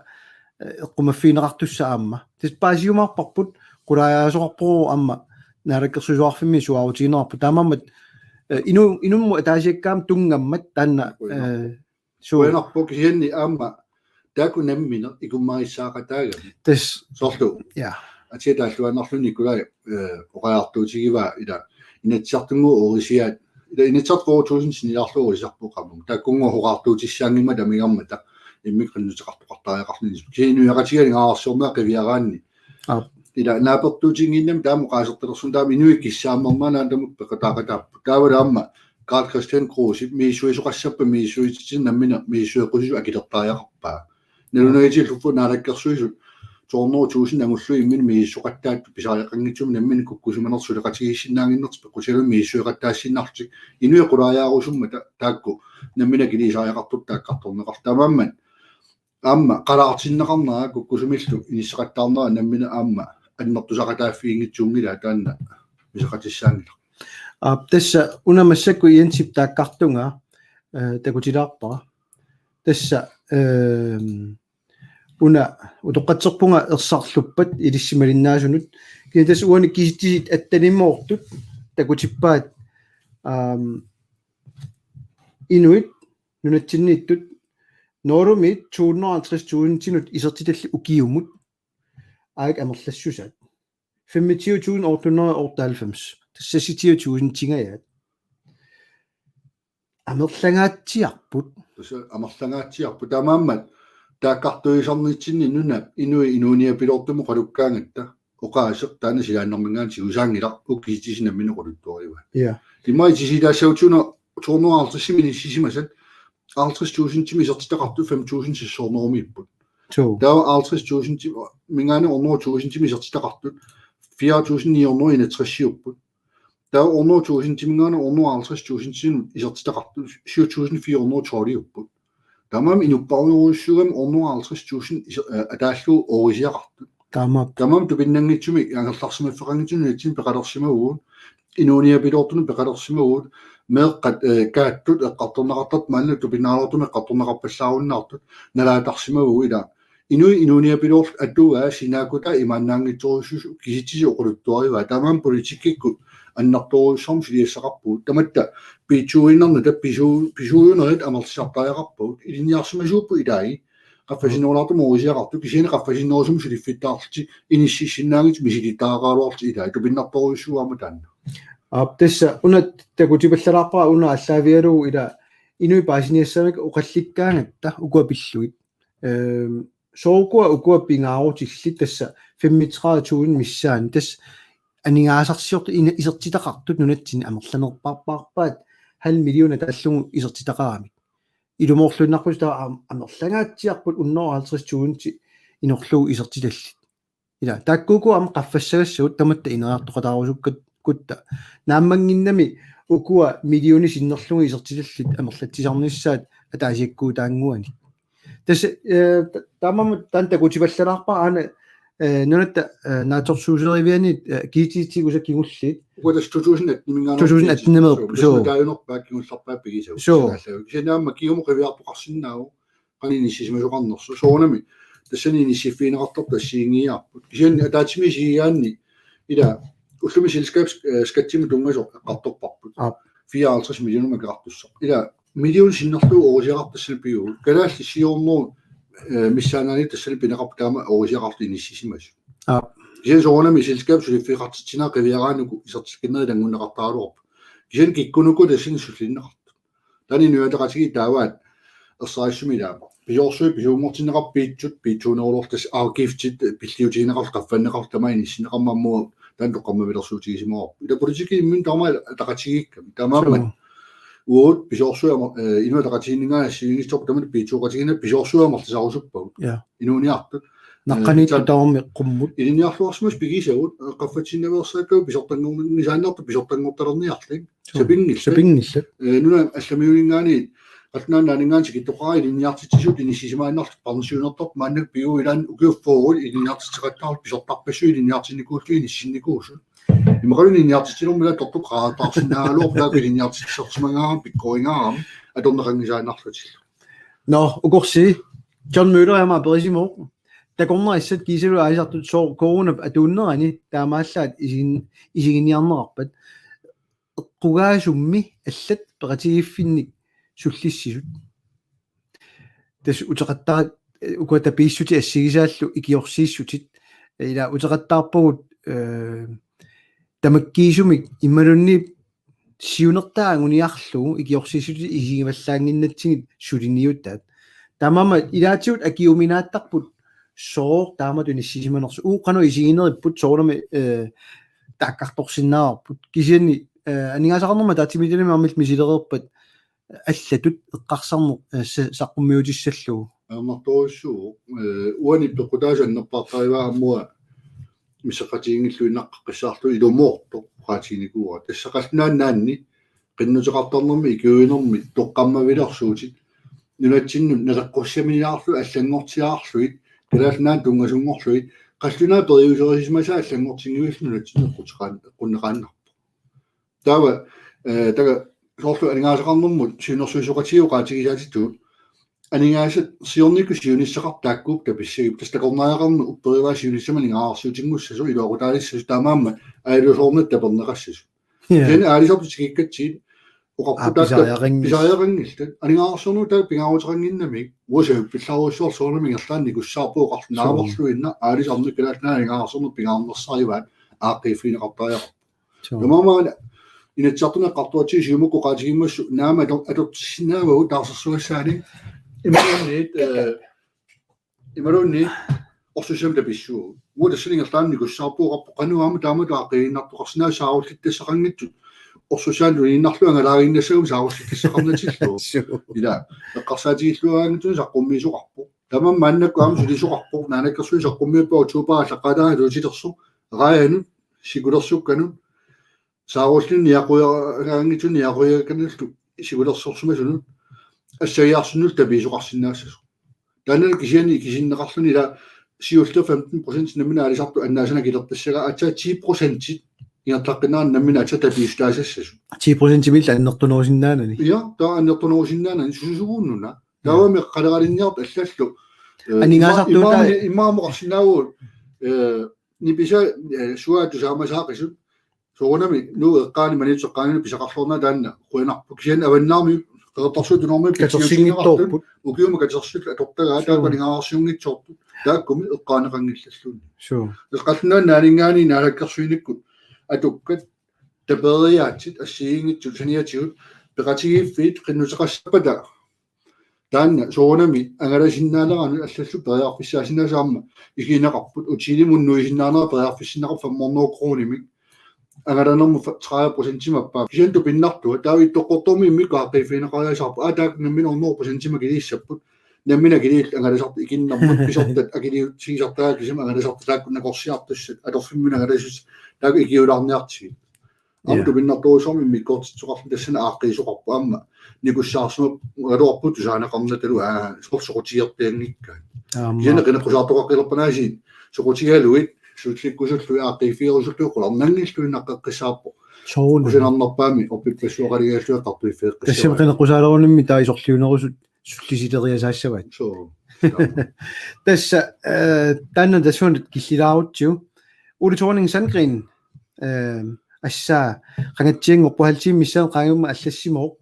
eqqumaffigineqartussaq aamma. Tassa paasiumaarparput qulaajaasoqarpoq aamma naalakkersuisoqarfimmi suaarutigineqarpoq. Taamaammat inu inummut ataasiakkaamik tunngammat taanna suu. Qujanarpoq kisianni aamma taakku nammineq ikummarissaaqataagami. Tassa. Soorlu. Ja. Atia taalluaannarluni Nikolai oqajartuutigivaa ila Inatsisartunngooq uorisiaat ila Inatsisartut fyrre tusind sinnilaarlugu uorisarpoq qaammammut. Taakkunnguaq oqajartuutissaanngimmat amigarmata immikkut qinnuteqartoqartariaqarluni. Kisianni inuiaqatigiit aningaasarsiorneq qiviaraanni. Aap. Ila naapertuutiginnginnami taama oqaasertalersunut taama inuit kissaammernaanaat tamakku peqataaqataapput. Taavalu aamma Karl-Kristian Krusep misissuisoqassappat misissuisitsisut nammineq misissueqqusisoq akilertariaqarpaa. Nalunagitigut naalakkersuisut to hundrede tusind angullugit imminnut misissoqattaattut pisariaqanngitsumik nammineq kukkusimanertik suleqatigiissinnaannginnertik peqqutigalugit misissueqattaassinnarlutik inuit qulaajaarusummata taakku nammineq akiliisariaqartut taakkartorneqartut. Taamaammat aamma qalaartinneqarnera kukkusumillu inisseqattaarnera nammineq aamma annertusaqataaffiginngitsuunngilaa taanna pisoqatissaanngilaq. Aap, tassa una massakkut Jensip taakkartunga eh, takutilaarpara. Tassa ehm, una utoqqatserpunga ersarluppat ilissimalinnaasunik. Kisianni tassa uani kisitsisit attanimoortut takutippaat aam, inuit nunatsinniittut Norgemiit to hundrede og halvtreds tusindinut isertitallit ukiumut aak amerlassusaat. Femogtyve tusind otte hundrede og otteoghalvfems. Tassa seksogtyve tusindingajaat. Amerlangaatsiarput. Tassa amerlangaatsiarput. Taamaammat taakkartuisarnitsinni nunap inuit inuuniapiloortumik oqalukkaangatta oqaaseq taanna silaannarminngaanniit tigusaanngilaq ukiut kisitsisit nammineq oqaluttuarivaat. Ja. Immaqa itisiilaassagutsigit to hundrede og halvtreds inissisimasat halvtreds tusindimik isertitaqartut fem tusind seks hundrede-miipput. Suu. Taava halvtreds tusindiminngaanniit hundrede tusindimik isertitaqartut fire tusind ni hundrede og enogtres-iupput. Taava hundrede tusindiminngaanniit hundrede og halvtreds tusindinut isertitaqartut syv tusind fire hundrede og tolv-iupput. Taamaammat inuppassuarujussuugami hundrede og halvtreds tusind iser- eh, ataallugu uorisiaqartut. Taamaappoq. Taamaammat tupinnanngitsumik angerlarsimaffeqanngitsumik nunatsinni peqalersimavugut. Inuuniapiloortunut peqalersimavugut. Meeqqat eh, kaattut eqqartorneqartartut maanna tupinnaarutumik eqqartorneqarpallaarunnaartut nalaatarsimavugut ila. Inuit inuuniapiloorlutik atugaat sinaakkutaa imaannaanngitsorujussuusut kisitsisit oqaluttuarivaat. Taamaammat politikkikkut annertoorujussuarmik suliassaqarpugut. Tamatta piitsuuinnarnata pisuu- pisuujunerit amerlisartariaqarpagut. Ilinniarsimasuupput ilai. Qaffasinnerulaartumik uorisiaqartut kisianni qaffasinnerusumik suliffittaarlutik inississinnaanngitsut misilittagaqaraluarlutik ilai tupinnartorujussuuvoq aamma taanna. Aap, tassa una takutipallalaarpara una aallaavigalugu ila inuit paasiniassagamikku oqallikkaangatta ukua pillugit. Ehm, soorlu ukua pingaarutillit tassa femogtredive tusind missaani tassa aningaasarsiortut ina- isertitaqartut nunatsinni amerlanerpaarpaat halv million ataallugu isertitaqaramik. Ilumoorluinnarpusi taava am- amerlangaatsiarput hundrede og halvtreds tusind inorlugu isertitallit. Ila taakkuuku aamma qaffassagassagut tamatta ineriartoqataarusukkutta naammannginnami ukua millionit sinnerlugit isertitallit amerlatsisarnissaat ataasiakkuutaannguanik. Tassa eh, ta- taamaammat taanna takutipallalaarpara aana eh, nunatta eh, naatsorsuuserivianit eh, kiititsigu sakigulliit. Ukua tassa to tusind atten-iminngaanniit to tusind atten-imiit, suu. Suu. Taajunerpaat kingullerpaat pigisagut. Suu. Kisianni aamma kingumut qiviartoqarsinnaavoq qanoq inissisimasoqarnersoq. Soorunami tassani inissiffigineqartartut assigiinngiiaarput. Kisianni ataatsimiissigaanni ila ullumi selskabs eh, skattimut tunngasoq eqqartorparput. Aap. Fireoghalvtreds millioner akeqartussaq. Ila million sinnerlugu uorisiaqartut tassani pivugut. Kalaallit siornuu eh, missaannaani tassani pineqarput taama uorisiaqartut inissisimasut. Aap. Kisianni soorunami selskabip suliffeqartitsineq qiviaraanni uku isertikkinerit ilanngunneqartaraluarput. Kisianni kikkuunuku tassani sullinneqartut. Taanna inuiaqatigiit taavaat ersarissumik ilaavoq. Pisoorsuit pisuunngortinneqarput piitsut, piitsuunerulortas afgiftit, pilliutigineqartut, qaffanneqartut tamaat inissinneqarmat aamma taanna toqqammavilersuutigisimavarput. Ila politikki imminut taama ataqatigiikkami. Taamaammat. Suu. Uagut pisoorsuit amer- eh, inuiaqatigiinninngaanniit assigiinngitsorput tamatta piitsooqatigiinneq pisoorsuit amerlisarusuppagut. Ja. Inuuniartut. Naqqaniittut eh, taava tamarmik qummut. Ilinniarluarsimasut pigisagut, eh, qaffatsinnaveersaakkagut pisortanngornisaannartut pisortanngortalerniarlik. Suu. Sapinngillat. Sapinngillat. Eh, nunap allamiuninngaanniit, qallunaat nunaanninngaanniit tikittoqaraat ilinniartitsisut inissisimaannarlutik pensionertartut maannakkut pivugut ilaanni ukiut fyrre ilinniartitseqattaarlutik pisortarpassuit ilinniartinnikuullutik inissinnikuusut. Imaqaluunniit ilinniartitsinermi ila tortup qaataarsinnaagaluarpoq taakku ilinniartitsisarsimangaarami pikkoringaarami atorneqanngisaannarlutillu. Nå, ukorsi John Møller aamma aperisimavoq. Takornarissat kiisalu aalisartut sooq coronap atuunnerani taamaallaat isigin-, isiginiarnerarpat. Eqqugaasummi allat peqatigiiffinnik sullissisut. Tassa uteqattaar-, ukua tapiissutit assigisaallu ikiorsiissutit. Ila uteqattaarpagut, eh, tamakkiisumik imaluunniit siunertaa anguniarlugu ikiorsiissutit isigivallaannginnatsigit suliniutaat. Taamaammat ilaatigut akiuminaattarput sooq taamatut inissisimanersoq. Uagut qanoq isigineripput soorunami, eh, taakkartorsinnaavarput. Kisianni, eh, aningaasaqarnermut ataatsimiititaliami aamma misilereerpat allatut eqqarsarneq, eh, sa-, saqqummiutissallugu. Ajornartorujussuuvoq, eh, uani peqqutaasut annerpaartarivaa aamma uanga missaqatiginngilluinnartoqqissaarlugu ilumoortoq oqaatiginikuuara. Tassa Qallunaat Nunaanni qinnuteqartarnermi ikiuinermi toqqammavilersuutit nunatsinnut naleqqussamilaarlugit allanngortilaarlugit Kalaallit Nunaannut tunngasunngorlugit qallunaat periuserisimasaat allanngortinngivillutik nunatsinnut eqquteqaan-, eqqunneqaannarpoq. Taava, eh, taga soorlu aningaasaqarnermut siunnersuisoqatigiit oqaatigisaatitut aningaasat siornikkut siunissaqartut taakkuupput tapissagipput, tassa takornariaqarneq upperivaa siunissami aningaasarsiutinngussasoq iluaqutaalissasoq, taamaammat aalasoornata taperneqassasoq. Ja. Kisianni aalisartut tikikkatsigit oqarput taakku pisariaqanngillat. Pisariaqanngillat. Aningaasarsiornermut taakku pingaaruteqannginnamik. Uagut savippillarujussuarluta soorunami ingerlaannaq nikussaarpugut oqarluta. Suu. Naamerluinnaq aalisarneq Kalaallit Nunaanni aningaasarsiorneq pingaarnersarivaat aaqqiiffigineqartariaqarpoq. Suu. Taamaammat Inatsisartuni eqqartugatsigu Siumukkut oqaatigimmassuk naamik ator-, atortissinnaavagut taarsersugassaanik imaluunniit, eh, imaluunniit orsussamik tapissuugut. Uagut tassani ingerlaannaq nikussaarpugut oqarpugut qanoq aamma taamatut aaqqiivinnartoqarsinnaasut saarullittassaqanngitsut orsussaanut tuniinnarlugu angalaaginnassagamik saarullittassaqarnatillugu. Suu. Ila eqqarsaatigilluaraanngitsunik saqqummiisoqarpoq. Tamanna maannakkut aamma sulisoqarpoq, Naalakkersuisut saqqummiuppaat oktobarip aallaqqaataani atuutilersoq raajanut, sikulersukkanut, saarullinut niaqujagaanngitsunut niaqujagaanngitsunullu sikulersorsimasunut assagiarsunnullu tapiisoqarsinnaassasoq. Taanna kisianni ikisinneqarluni ila siulleq femten procent nammineq aalisartut annaasanik akilertassagaat, aatsaat ti procent ingerlaqqinneranni nammineq aatsaat tapiissutaasassasut. Ti procentimillu annertunerusinnaanani. Ja, taava annertunerusinnaanani sususuguunnuna. Ja. Taavami qaleralinniartut allallu, eh, aningaasartuutaa- ima-, imaammi-, imaammoqarsinnaavugut, eh, nipisaa, eh, suaat tusaamasaaqisut. Soorunami Nuup eqqaani Maniitsup eqqaani pisaqarluarnera taanna qujanarpoq. Kisianni avannaarmiut, Qeqertarsuup Tunuarmiut katersinngitsoorput. Ukiumut katersillutik atortagaat. Suu. Taakku aningaasarsiunngitsoortut. Taakkumi eqqaaneqanngillalluunniit. Suu. Tassa Qallunaat Nunaanninngaanniit naalakkersuinikkut atukkat tapeeriaatsit assigiinngitsut saniatigut peqatigiiffiit qinnuteqassappata taanna soorunami angalasinnaaneranut allallu periarfissaasinnaasut aamma isigineqarput, hotelimut nuisinnaanera periarfissinneqarpoq fem hundrede kronimik. Angalanermut fa-, tredive procentimik appaat. Kisianni tupinnartua, taava Ittoqqortoormiit immikkut aaqqiiffigineqariasaarput. Aa, taakku nammineq hundrede procentimik akiliissapput. Nammineq akiliillutik angalasartut ikinnermut, pisortat akiliutigisartagaat kisimik angalasartut taakku nakorsiartussat, atorfimminnut angalasussat, taakku ikiulaarniartigit. Aamma, ja, tupinnartorujussuarmik immikkoortitsisoqarluni tassani aaqqiisoqarpoq aamma. Nikussaarsimagaluarpugut tusaaneqarnatalu, aa, soqutigiartianngikkaat. Aamma. Kisianni qineqqusaartoqaqqilerpanaasiit soqutigalugit, sullikkusullugit, aaqqiiffigerusullugit qularnanngilluinnaqqeqqissaarpoq. Soorunami. Kusanarnerpaamik orpippassuaqaligalugit eqqartuiffeeqqissaarpoq. Tassami qineqqusaalerunimmi taava isorliunerusut sullisileriasaassavaat. Suu. Tassa, eh, taanna tassuuna killilaarutsigu. Ole Thorning Sandgreen, eh, assaa, qangatsianngorpoq halv time missaani qaangiummik allassimavoq.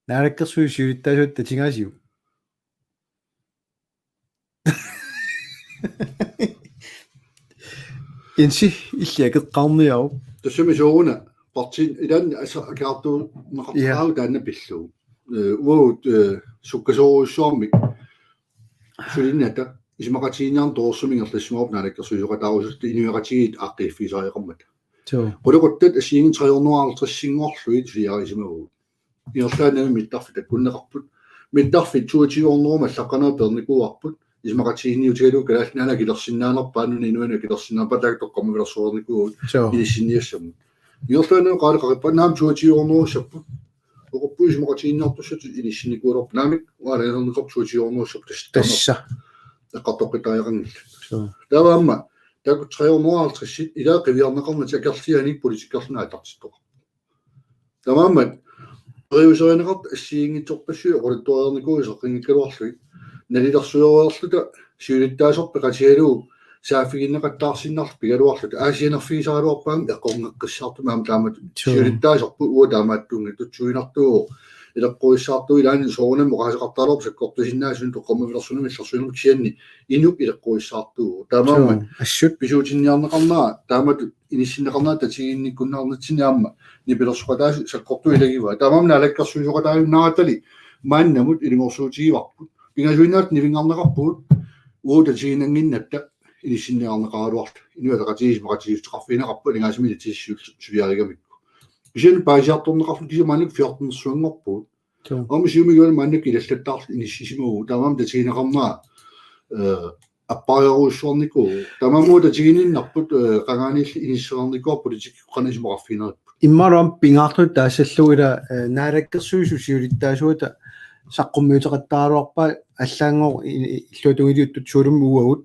Naalakkersuisut siulittaasuata tatigaasiuk? Jensi, illit akeqqaarniaruk. Tassami sooruna partiit ilaanni asa akiartuunneqartarput, ja, taanna pillugu. Eh, uagut, eh, sukkasoorujussuarmik sulinnata isumaqatigiinniarneq torersumik ingerlassimavarput naalakkersuisooqataarusulluta inuiaqatigiit aaqqiiffigisariaqarmata. Suu. Qulequttat assigiinngitsut tre hundrede og halvtreds sinngorlugit suliarisimavagut. Ingerlaannaq mittarfik takkunneqarput. Mittarfik toogtyve hundrede allaqqaneq peernikuuarput. Isumaqatigiinniutigalugu Kalaallit Nunaanni akilersinnaanerpaat, nunap inuanut akilersinnaanerpaat, taakku toqqammavilersuarnikuuagut. Suu. Inissinniassammut. Ingerlaannaq qaaleqarippa naam toogtyve hundredeussapput. Oqarpugut isumaqatigiinniartussatut inissinnikuulerput. Naamik, uanga aalajangerneqarpoq toogtyve hundredeussapput tassa. Tassa. Eqqartoqqittariaqanngillat. Suu. Taava aamma Taakku tre hundrede og halvtreds ilaa qiviarneqarnata akerlianik politikkerluni aallartittoqarpoq. Taamaammat periuserineqartut assigiinngitsorpassuit oqaluttuariarnikuusoq eqqinngikkaluarlugit nalilersuerujoorluta siulittaasorput peqatigalugu saaffiginneqattaarsinnarluta pigaluarluta aasianerfigisaraluarpaamik eqqorneqqissaartumik aamma taamatut siulittaasorput uanga taamaattuunngitsuinartuuvoq ileqquissaartuuvoq ilaanni soorunami oqaaseqartaraluarpoq sakkortusinnaasunik toqqammavilersunami illersuinermi kisianni inuk ileqquissaartuuvoq. Taamaammat assut pisuutinniarneqarnera taamatut inissinneqarnera tatiginnikkunnaarnitsinni aamma nipilersoqataasut sakkortuut ilagivaa. Taamaammat naalakkersuisoqataajunnaartali maannamut ilungersuutigivarput. Pingasuinnaat nivinngarneqarpugut uagut tatiginannginnatta inissinniarneqaraluarluta. Inuit Ataqatigiit isumaqatigiissuteqarfigineqarput aningaasat inatsisartut suliarigamikku. Kisianni paasiartorneqarluta kisianni maannakkut fjortenersuanngorpugut. Aamma Siumumiit maannakkut ilallattaarluta inissisimavugut. Taamaammat tatigineqarnera eh, appariarujussuarnikuuvoq. Taamaammat tatiginninnarput eh, qangaaniilli inissereernikuuarput politikkikkut qanoq isumaqarfigineripput. Immaqalu aamma pingaartutut taassallugu ila eh, naalakkersuisut siulittaasuata saqqummiuteqattaaraluarpaat allaanngooq i- i- illuatungiliuttut soorlumi uagut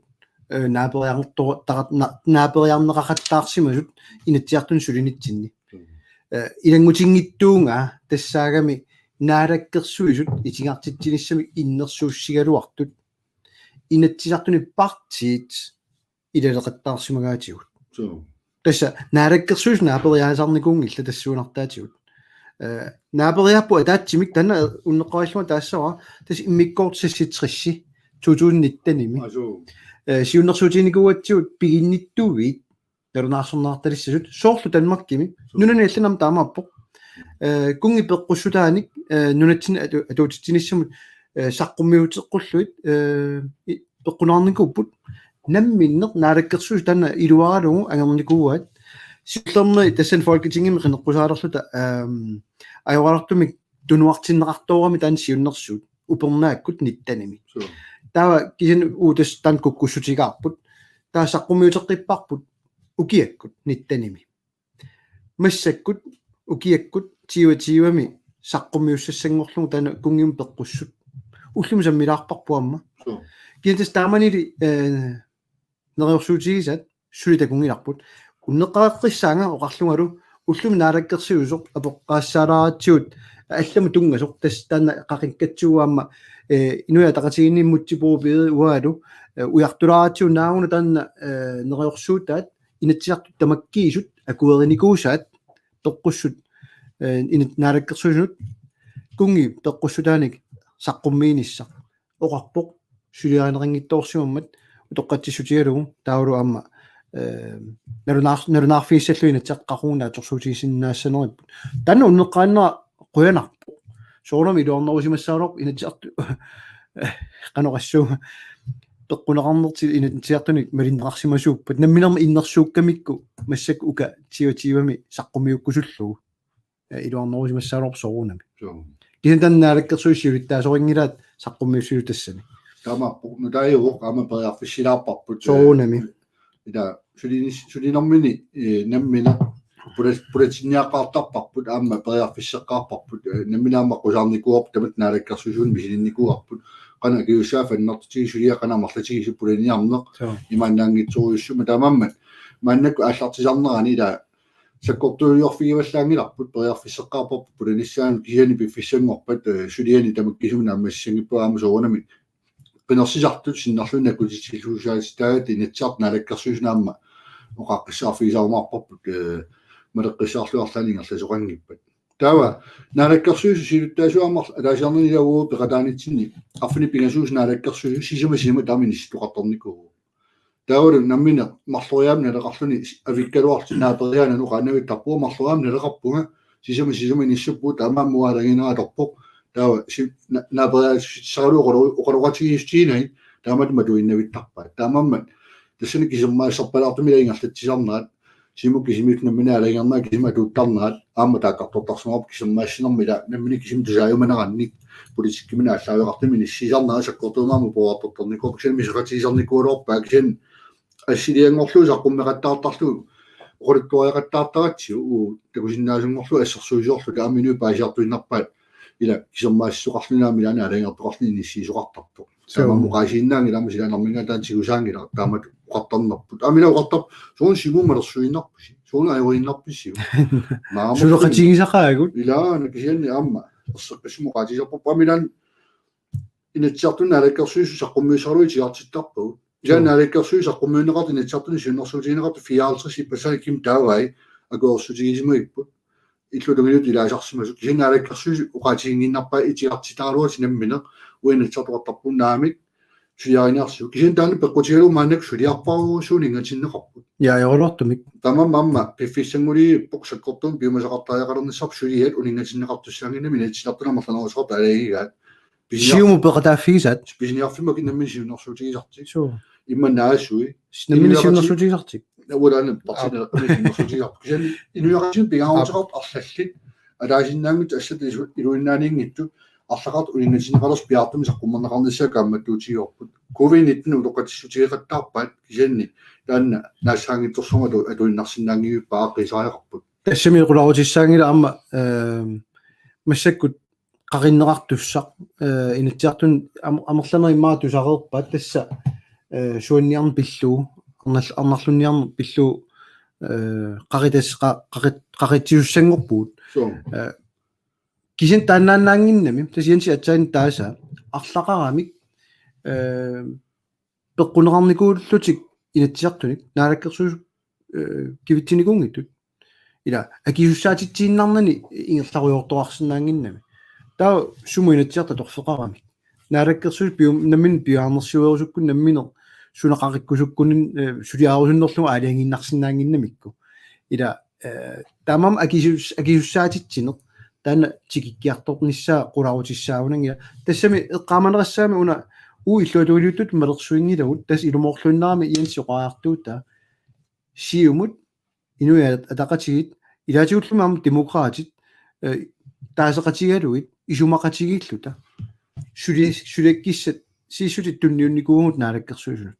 eh, naaperiarneqartoq- taqat- na- naaperiarneqaqattaarsimasut Inatsisartuni sulinitsinni. Eh, ilanngutinngitsuugaa tassaagami naalakkersuisut itigartitsinissamik innersuussigaluartut Inatsisartuni partiit ilaleqattaarsimagaatigut. Tassa naalakkersuisut naaperiaasarnikuunngillat tassuunartaatigut. Eh, naaperiaapput ataatsimik taanna unneqqarillunga taassavara tassa immikkoortoq seksogtres to tusind nittenimi. Eh, siunnersuutiginikuugatsigu piginnittuuviit nalunaarsorneqartalissasut soorlu Danmarkimi. Nunani allanit aamma taamaappoq. Eh, kunngi peqqussutaanik eh, nunatsinni atu- atuutitsinissamut eh, saqqummiuteqqullugit eh, i- peqqunaarnikuupput. Namminneq naalakkersuisut taanna iluaralugu angernikuuaat. Siullermik tassani Folketingimi qineqqusaalerluta ehm, ajoraluartumik tunuartinneqartoorami taanna siunnersuut upernaakkut nittenimi. Taava kisianni uagut tassa taanna kukkussutigaarput. Taava saqqummiuteqqipparput ukiakkut nittenimi. Massakkut ukiakkut tyve tyvemi saqqummiussassanngorlugu taanna kunngimut peqqussut. Ullumi sammilaarparput aamma. Kisianni tassa taamanili eh, neriorsuutigisaat suli takunngilarput. Unneqqareqqissaanga oqarlungalu ullumi naalakkersuisoq apoqqaassaalaaratsigu allamut tunngasoq tassa taanna qaqikkatsuugu aamma eh, Inuit Ataqatigiinni Múte B. Egede uangalu eh, ujartulaaratsigu naaguna taanna eh, neriorsuutaat Inatsisartut tamakkiisut akuerinikuusaat peqqussut eh, inat- naalakkersuisunut kunngi peqqussutaanik saqqummiinissaq oqarpoq suliarineqanngitsoorsimammat utoqqatsissutigalugu taavalu aamma eh, nalunaar- nalunaarfigissallugu Inatsisartut qaqugu naatsorsuutigisinnaassaneripput. Taanna unneqqaannera qujanarpoq. Soorunami iluarnerusimassagaluarpoq Inatsisartut qanoq assut peqquneqarnertik Inatsisartunik malinneqarsimasuuppat namminermi innersuukkamikku massakkut uka tyve tyvemi saqqummiukkusullugu. Eh, iluarnerusimassagaluarpoq soorunami. Kisianni taanna naalakkersuisut siulittaasorinngilaat saqqummiussisoq tassani. Taamaappoq nutaajuvoq aamma periarfissilaarparput. Soorunami. Ila sulinis- sulinermini eh, nammineq pula- pulatinniaqqaartarparput aamma periarfisseqqaarparput eh, nammineq aamma qusaarnikuuarput tamatta naalakkersuisunik misilinnikuuarput qanoq akisussaaffigineqarnertik suliaq qanoq amerlatigisut pulaniarneq imaannaanngitsorujussuummat taamaammat maannakkut aallartisarnerani ila sakkortuuliorfigivallaanngilarput periarfisseqqaarparput pulanissaanut kisianni piffissanngorpat eh, suliani tamakkisumik naammassissanngippagut aamma soorunami qinersisartut sinnerlugit nakkutitsilluusaatitaagatta Inatsisartut naalakkersuisunut aamma oqaaqqissaarfigisarumaarparput eh, maleqqissaarluarlaani ingerlasoqanngippat. Taava naalakkersuisut siulittaasuat aamma ataasiarnani ila uagut peqataanitsinni arfineq-pingasuusoq naalakkersuisoq sisamat sisamat taama inissittoqartarnikuuvoq. Taavalu nammineq marloriaammik naleqarluni avikkaluarlutik naaperiaanani oqaannavittarpunga marloriaammik naleqarpunga sisamat sisamat inissippugut taamaammat uanga alagiinnera atorpoq. Taava si- na- naaperiaasissaralugu oqalo- oqaloqatigiissutiginagit taamatut matuinnavittarpaat. Taamaammat tassani kisermaassarpalaartumik ila ingerlatsisarnerat Siumut kisimiittut nammineq alagiinnera kisimi atuuttarnerat aamma taakkartortarsimavarput kisermaassinermi ila nammineq kisimi tusaajumanerannik politikkiminut aallaaveqartumik inissiisarnerat sakkortuumik aamma puartortarnikuuvoq kisianni misoqatigisarnikuugaluarpaat kisianni assilianngorlugu saqqummeqattaartarlugu oqaluttuariaqattaartaratsigu uagut takusinnaasunngorlugu assersuisoqarluta aamma inuit paasiartuinnarpaat ila kisermaassisoqarluni aamma ilaanni aalajangertoqarluni inissiisoqartartoq. Taama oqaasiinnaanngilaq aamma silaannarminngaanniit taanna tigusaanngilaq taamatut oqartarnerput. Aamma ila oqartarput: "Sooruna Siumup malersuinnarpusi. Sooruna ajoriinnarpisiuk?" Maama suleqatigisaqaagut. Ilaana kisianni aamma erseqqissumik oqaatigisarparput aamma ilaanni Inatsisartuni naalakkersuisut saqqummiussaralugu itigartittarpagut. Ilaanni naalakkersuisut saqqummiunneqartut Inatsisartuni siunnersuutigineqartut fireoghalvtreds ippassaq Kim taavai akuersutigisimagipput. Illuatungiliuttut ilaasarsimasut. Kisianni naalakkersuisut oqaatiginngiinnarpaat itigartitaraluaruit nammineq uanga Inatsisartut oqartarpunga naamik suliariniarsiuk. Kisianni taanna peqqutigalugu maannakkut suliarpassuarnik uningatinneqarput. Ja, ajornartumik. Tamanna aamma piffissanngulerpoq sakkortuumik piumasaqartariaqalernissarput suliat uningatinneqartussaannginnami Inatsisartuni amerlanerussuteqartut aalajangigaat. Pisiniar- Siumut peqataaffigisaat. Pisiniarfimmi nammineq siunnersuutigisartik. Suu. Immaqa naasui. Nammineq siunnersuutigisartik. Ualaana partiit eqqaamik siunnersuutigisarput. Kisianni inuiaqatigiit pingaaruteqartut arlallit ataasinnaanngitsut assat isu-, iluinnaaniinngitsut arlaqartut uningatinneqalersi piaartumik saqqummerneqarnissaa kaammattuutigivarput. Covid nitten utoqqatsissutigeqattaarpaat kisianni taanna naassaanngitsorsuarmik atu-, atuinnarsinnaanngivippoq aaqqiisariaqarput. Tassami qularutissaanngilaq aamma, ehm, massakkut qaqinneqartussaq, eh, Inatsisartuni am-, amerlanerit immaqa tusareerpaat tassa, eh, suanniarneq pillugu, arnal-, arnarlunniarneq pillugu, eh, qaqitas-, qa-, qaqit-, qaqitsisussanngorpugut. Suu. Eh, kisianni taannaannaannginnami, tassa Jensi aatsaat taasaa, arlaqaramik, eh, peqquneqarnikuullutik Inatsisartunik, naalakkersuisut, eh, kivitsinikuunngitsut. Ila, akisussaatitsiinnarnani ingerlarujoortoqarsinnaannginnami. Taava sumut Inatsisartut atorfeqaramik. Naalakkersuisut pium-, nammineq piaarnersiuerusukkunik nammineq suna qaqikkusukkunik, eh, suliarusunnerlugu aalajangiinnarsinnaannginnamikku. Ila, eh, taamaammat akisus-, akisussaatitsineq, taanna tikikkiartornissaa qularutissaanngilaq. Tassami eqqaamanerussaammat una uagut illuatungiliuttut malersuinngilagut, tassa ilumoorluinnarami Jensi oqariartuutaa. Siumut, Inuit Ataqatigiit, ilaatigullumi aamma Demokraatit, eh, taaseqatigalugit, isumaqatigiilluta. Suli-, suliakkissat, siissutit tunniunnikuuvugut naalakkersuisunut.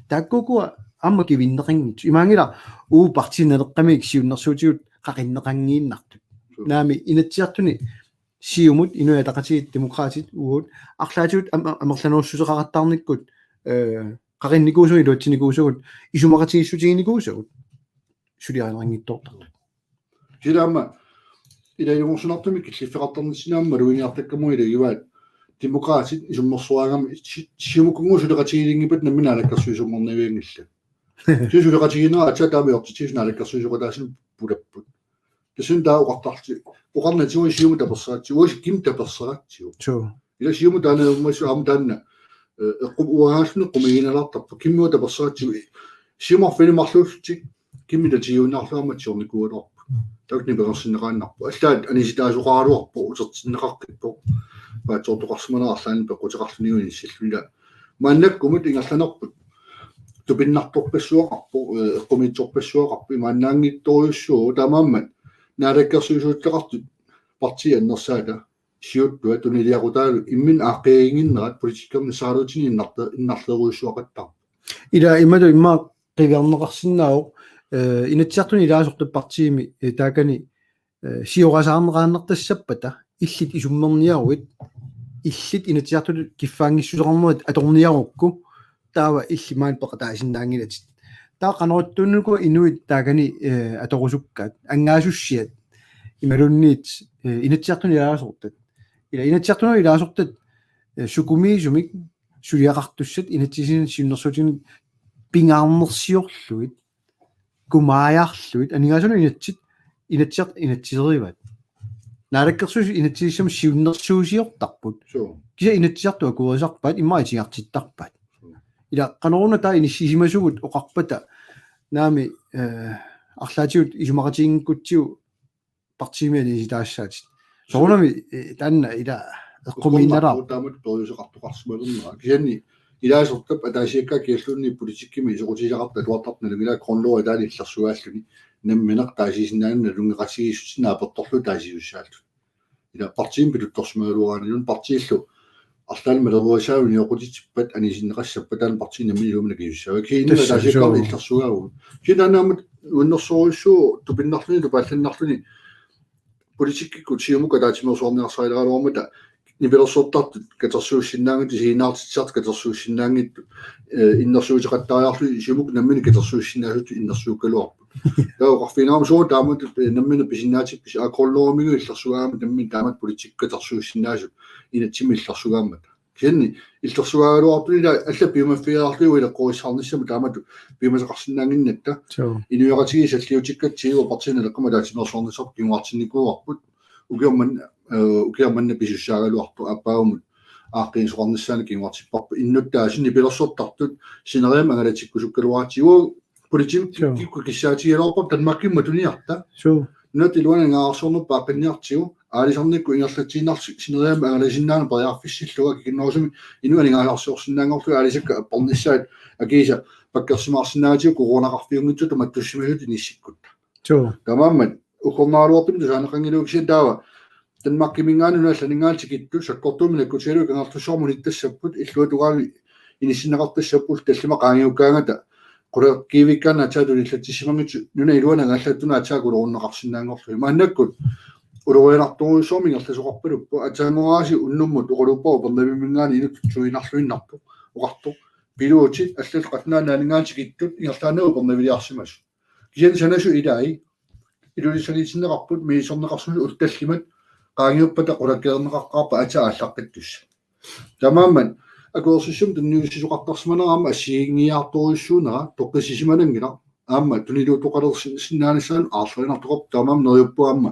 Taakkuukua aamma kivinneqanngitsut. Imaanngilaq uagut Partii Naleqqamit siunnersuutigut qaqinneqanngiinnartut. Naamik, Inatsisartuni Siumut, Inuit Ataqatigiit, Demokraatit, uagut arlaatigut am-, am-, amerlanerussuteqaqattaarnikkut, eh, qaqinnikuusagut, iluatsinikuusagut, isumaqatigiissutiginikuusagut suliarineqanngitsoortartut. Kisianni aamma ila ilungersunartumik killiffeqartarnissaq aamma maluginiartakkagut ilagivaat Demokraatit isummersoraangamik Si-, Siumup kunngu suleqatigiilinngippata nammineq naalakkersuisuunngornavianngillat. Kisianni suleqatigiinnerat aatsaat taama ajortitsisut naalakkersuisooqataasinnik pulapput. Tassani taava oqartarlutik, oqarnatigut Siumut tapersersortigu, uagut Kim tapersersortigu. Suu. Ila Siumut taanna uummassuk aamma taanna, eh, eqqum-, uangaalluni eqqumiiginnalaartarpoq, Kimimut tapersersortigu. Siumut arfineq-marluullutik Kimip tatigiunnaarlugu aamma tigornikuugaluarput. Taakku nipangersinneqaannarpoq. Allaat anisitaasoqaraluarpoq, utertinneqaqqippoq. Paatsoortoqarsimanerat arlaannik peqquteqarluni inissilluni, ila maannakkumut ingerlanerput tupinnartorpassuaqarpoq, eh, eqqumiitsorpassuaqarpoq, imaannaanngitsorujussuuvoq, taamaammat naalakkersuisuuteqartut partiit annersaata siuttua tunuliaqutaalu imminut aaqqiaginnginnerat politikkermut saarutinik innarte-, innarlerujussuaqattaarpoq. Ila imalu immaqa qiviarneqarsinnaavoq, eh, Inatsisartuni ilaasortat partiimi, eh, taakani eh, siorasaarneqaannartassappata, illit isummerniaruit, illit Inatsisartutut kiffaanngissuseqarnerit atorniarukku, taava illit maani peqataasinnaanngilatit. Taava qanortuunukua inuit taakani, eh, atorusukkaat, angaasassiat, imaluunniit, eh, Inatsisartuni ilaasortat. Ila Inatsisartuni ilaasortat, eh, sukumiisumik suliaqartussat inatsisini siunnersuutigineq pingaarnersiorlugit, kumaajarlugit, aningaasanut inatsit, inatsisartut inatsiserivaat. Naalakkersuisut inatsisissamut siunnersuusiortarput. Suu. Kisianni inatsisartut akuerisarpaat, immaqa itigartittarpaat. Suu. Ila qanoruna taava inissisimasugut oqarpata, naamik, eh, arlaatigut isumaqatiginngikkutsigu partiimi anisitaassaatit. Soorunami, eh, taanna ila eqqumiinnalaarpoq. Eqqormarpoq taamatut periuseqartoqarsimalernera. Kisianni ilaasortap ataasiakkaat kialluunniit politikkimi isoqutigisaqartut atuartartut nalunngilaat, grundlovi taanna illersugaalluni nammineq taasisinnaanani nalunngeqatigiissutsinni apertorlugu taasisussaalluni. Ila partiimi pituttorsimagaluaraanni, inuit partiillu arlaannik maleruagassaagut unioqqutitsippat anisinneqassappat taanna partiit nammineq iluamik akisussaavaat. Kisianni inuit ataasiakkaat illersugaagut. Kisianni taanna aamma uinnersorujussuuvoq tupinnarluni tupaallannarluni politikkikkut Siumukkut ataatsimeersuarniarsarilaaraluarmata nipilersortartut katersuussinnaanngitsut, isiginnaartitsisartut katersuussinnaanngitsut, eh, innersuuteqattaariarlugit isumut nammineq katersuussinnaasutut innersuukkaluarput. Taava oqarfigineqarmat soorlu taamatut, eh, nammineq pisinnaatippusi, aa, grundloviminngaanniit illersugaammata nammineq taamatut politikkikkut katersuussinnaasut inatsimmi illersugaammata. Kisianni illersugaagaluartut ila allat piumaffigiarlugu ileqqorissaarnissamut taamatut piumasaqarsinnaannginnatta. Suu. Inuiaqatigiit salliutikkatsigu Partii Naleqqamut ataatsimeersuarnissarput kinguartinnikuuarput. Ukiormanna, eh, ukiormanna pisussaagaluartoq aappaagummut aaqqiisoqarnissaanut kinguartipparput. Innuttaasut nipilersortartut sineriammi angalatikkusukkaluaratsigu. Politiit, suu, kikkut kissaatigigaluarput Danmarkimut matuniarta. Suu. Nunatta iluani aningaasarsiornerput paaqqinniartigu, aalisarnikkut ingerlatsiinnarlugu sineriammi angalasinnaaneq periarfissillugu, kikinnerusumik inuit aningaasarsiorsinnaanngorlugit aalisakkat apparnissaat akiisa pakkersimaarsinnaagatsigu coronaqarfiunngitsutut mattussimasutut inissikkutta. Suu. Taamaammat uggornaraluartumik tusaaneqanngilagut, kisianni taava Danmarkiminngaanniit nunat allaninngaanniit tikittut sakkortuumik nakkutigalugit Kangerlussuarmut unittassapput, illuatungaanut inissinneqartassapput, tallimat qaangiukkaangata qulakkiivikkaanni aatsaat tunillatsissimanngitsut, nunap iluani angallattunut aatsaat kulerunneqarsinnaanngorlugit. Maannakkut ulorianartorujussuarmik ingerlasoqarpaluppoq, aatsaannguaq aasiit unnummut oqaluuppara Upernavimminngaanniit inuttut tuinnarluinnarpoq, oqartoq: Piluutit allallu qallunaat nunaanninngaanniit tikittut ingerlaannaq Upernaviliarsimasut. Kisianni sanasut ilai Ilulissaniitinneqarput, misissorneqarsimasut ullut tallimat, qaangiuppata qulakkeerneqaqqaarpat aatsaat aallaqqittussat. Taamaammat akuersissummik tunniussisoqartarsimanera aamma assigiinngiiaartorujussuunera toqqissisimananngilaq. Aamma tuniluuttoqalersinnaanissaanut aarlerinartoqarpoq, taamaammat neriuppunga aamma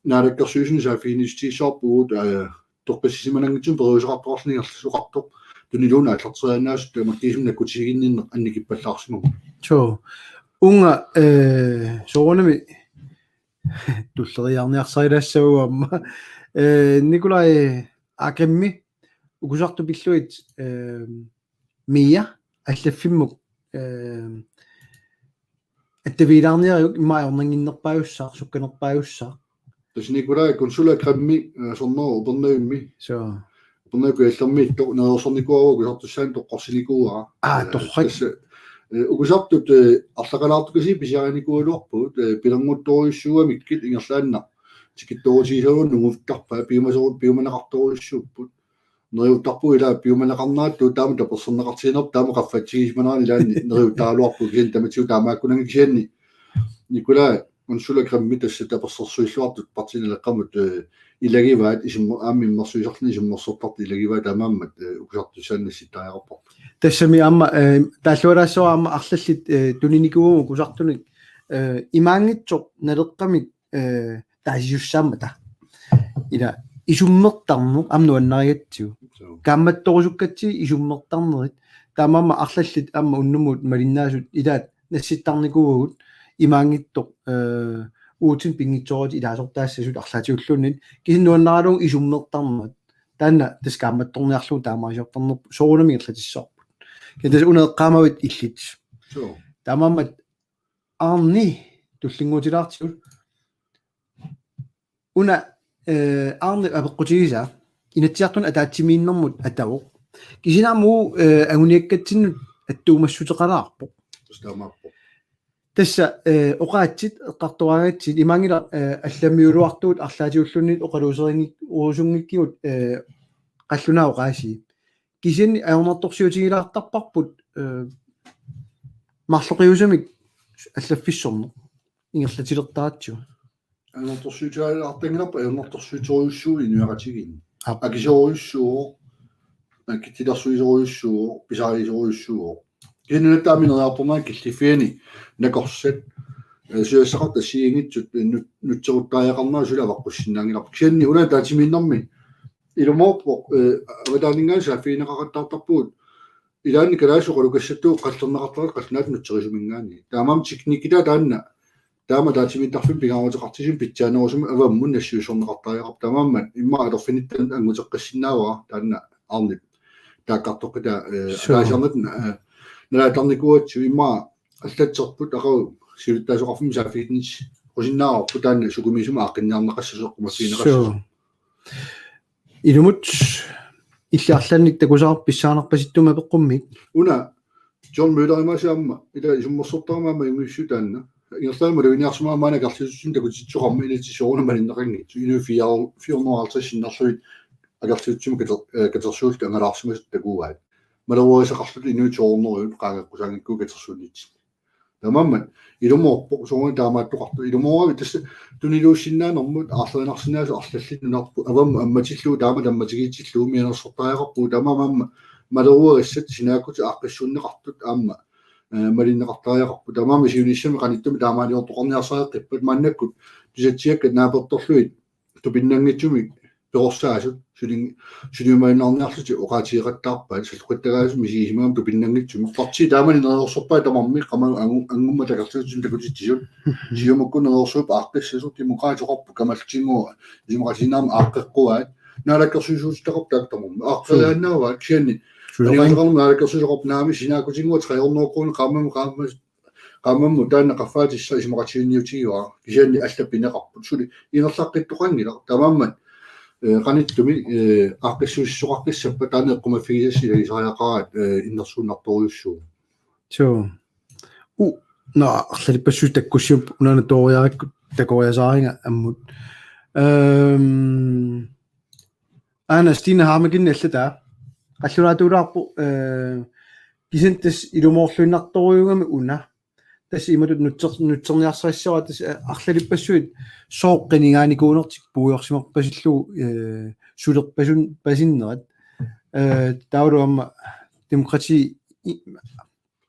Naalakkersuisuni saaffiginnissitsigissavarput, eh, toqqissisimananngitsumik periuseqartoqarluni ingerlasoqartoq, tuniluunniit aallarteriaannaasut tamakkiisumik nakkutiginninneq annikippallaarsimammat. Suu. Uunga, eh, soorunami tulleriiaarniarsarilaassavarput aamma. Eh, Nikolaj Akimmi, ukusartut pillugit, eh, Mia allaffimmut, eh, attavigilaarniariuk, immaqa ajornannginnerpaajussaaq, sukkanerpaajussaaq. Tassa Nikolaj Konsula Krimmi, eh, Sonnerup Upernavimmi. Suu. Upernavik Kujallermiittoq, neriorsornikuuara, ukusartussaani toqqorsinikuuara. Aa, eh, torrak. Tassa, eh, ukusartut, eh, arlaqalaartukasiit pisiarinikuugaluarpagut, eh, pilernguttorujussuugamikku ingerlaannaq tikittoorutigisagut nunguttarpaat, piumasoru-, piumaneqartorujussuupput. Neriuttarpugut ila piumaneqarnerattut taama taperserneqartiginerput, taama qaffatsigisimanera ilaanni neriuttaraluarpugut, kisianni tamatigut taamaakkunannga, kisianni Nikolaj Konsula Krimmi tassa tapersersuilluartut Partii Naleqqamut, eh, ilagivaat, isummer-, aamma immersuisarluni isummersortartut ilagivaat, taamaammat, eh, ukusartussaani nassittariaqarparput. Tassami aamma, eh, taalluaraassavara aamma arlallit, eh, tuninikuugamik ukusartunik, eh, imaanngitsoq Naleqqamik, eh, taasisussaammata. Ila isummertarneq aamma nuannarigatsigu. Suu. Kaammattorusukkatsigit isummertarnerit. Taamaammat arlallit aamma unnummut malinnaasut ilaat nassittarnikuuagut, imaanngitsoq, eh, uatsinnut pinngitsooratik ilaasortaassasut arlaatigulluunniit, kisianni nuannaralugu isummertarnerat. Taanna tassa kaammattorniarlugu taamaaliortarnerput soorunami ingerlatissavarput. Kisianni tassa una eqqaamavit illit. Suu. Taamaammat Aarni, tullinnguutilaartigu. Una, eh, Aarnip apeqqutigisaa Inatsisartuni ataatsimiinnermut atavoq. Kisianni aamma, eh, anguniakkatsinnut attuumassuteqalaarpoq. Tassa taamaappoq. Tassa, eh, oqaatsit, eqqartoraangatsigit, imaanngilaq, eh, allammiuluartugut arlaatigulluunniit oqaluuserinngik-, -usunngikkigut, eh, qallunaat oqaasii. Kisianni ajornartorsiutigilaartarparput, eh, marloqiusamik allaffissorneq ingerlatilertaratsigu. Ajornartorsiutigilaartanngilarput ajornartorsiuterujussuuvoq inuiaqatigiinni. Aap. Akisoorujussuuvoq, akitsulersuisorujussuuvoq, pisariisorujussuuvoq. Kisianni nunatta aamma ineriartornera killiffiani nakorsat, eh, susassaqartut assigiinngitsut, eh, nut-, nutseruttariaqarnerat suli avaqqussinnaanngilarput. Kisianni una ataatsimiinnermi ilumoorpoq, eh, avataaninngaanniit saaffigineqaqattaartarpugut. Ilaanni kalaallisut oqalukassattut qallerneqartarput qallunaatut nutserisuminngaanniit. Taamaammat teknikkitaa taanna, taama ataatsimiittarfimmut pingaaruteqartigisumik pitsaanerusumik avammut nassiussorneqartariaqarpoq. Taamaammat immaqa atorfinitta anguteqqissinnaavara taanna Aarnip taakkartoqqitaa, eh, suu, ataasiarnata, eh, nalaattarnikuugatsigu, immaqa allatserput aqagu siulittaasoqarfimmut saaffiginnitsiusinnaavarput taanna sukumiisumik aaqqinniarneqassasoq, qumaffigineqassasoq. Suu. Ilumut illit arlaannik takusaqarpit pissaanerpasittumik apeqqummi? Una John Møller imaassi aamma, ila isummersortarama aamma jungiussiu taanna. Ingerlaannaq maluginiarsimavara maani akerliussutsini takutitsoqarmat, inatsit soorunami malinneqanngitsut. Inuit fire-, fire hundrede og halvtreds sinnerlugit akerliussutsimik kater-, eh, katersuullutik angalaarsimasut takuaat. Maleruarisaqarlutik inuit soorunerigut qaangeqqusaanngikkuit katersuunnitsinni. Taamaammat ilumoorpoq soorunami taamaattoqartoq. Ilumoorami tassa tuniluussinnaanermut aarlerinarsinnaasut arlallit nunarput avammut ammatillugu taama tammatigiitsillugu mianersortariaqarpugut, taamaammat maleruarissat sinaakkutit aaqqissuunneqartut aamma, eh, malinneqartariaqarput. Taamaammat siunissami qanittumi taamaaliortoqarniarsariaqqippata maannakkut tusatsiakkat naapertorlugit tupinnanngitsumik perorsaasut sulin-, suliumajunnaarniarlutik oqaatigeqattaarpaat salluqittagaasut misigisimagami tupinnanngitsumik. Partiit taamani neriorsorpaat tamarmik qama angu-, angummut takorluussutsimik takutitsisut. Siumukkut neriorsuupput aaqqissasoq, Demokraatit oqarput kamallutinngua isumaqatigiinnermi aaqqeqquaat. Naalakkersuisuutitaqarput taakku tamarmik. Aaqqeriaannaavaat kisianni. Susoqan- Aningaasaqarnermut naalakkersuisoqarpoq naamik sinaakkutinngua tre hundrede kroner qaammammut qaammammut qaammammut taanna qaffaatissaq isumaqatigiinniutigiuara. Kisianni allat pineqarput. Suli ingerlaqqittoqanngilaq. Taamaammat, eh, qanittumi, eh, aaqqissuussisoqaqqissappat taanna eqqumaffigisassat ilagisariaqaraat, eh, innersuunnartorujussuuvoq. Suu. U, nå, arlalippassuit takkussiuk unaana tooriarikkut takoriasaariga ammut. Ehm, Aana Stine Hammeken allataa. Qallunaatuulaarpoq, eh, kisianni tassa ilumoorluinnartorujuugami una. Tassa imatut nutser-, nutserniarsarissavara tassa, eh, arlalippassuit sooq qinigaanikuunertik puigorsimarpasillugu, eh, sulerpasun-, pasinnerat. Eh, taavalu aamma demokrati i-,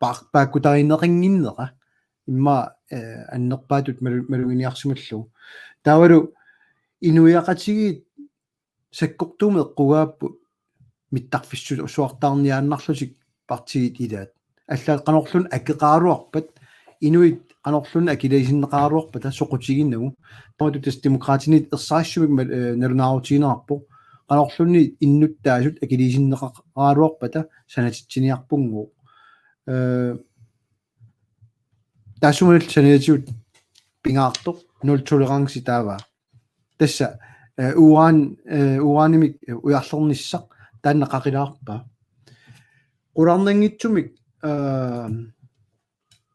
paar-, paakkutarineqannginnera. Immaqa, eh, annerpaatut malu-, maluginiarsimallugu. Taavalu inuiaqatigiit sakkortuumik eqqugaapput mittarfissuartaarniaannarlutik partiit ilaat. Allaat qanorluunniit akeqaraluarpat, inuit qanorluunniit akiliisinneqaraluarpata soqutiginagu. Taamatut tassa Demokraatiniit ersarissumik mal-, eh, nalunaarutigineqarpoq. Qanorluunniit innuttaasut akiliisinneqaraluarpata sanatitsiniarpunngooq. Eh, Taassumalu saniatigut pingaartoq nul tolerance taava. Tassa, eh, uran-, eh, uranimik, eh, ujarlernissaq taanna qaqilaarpaa. Qularnanngitsumik, eh,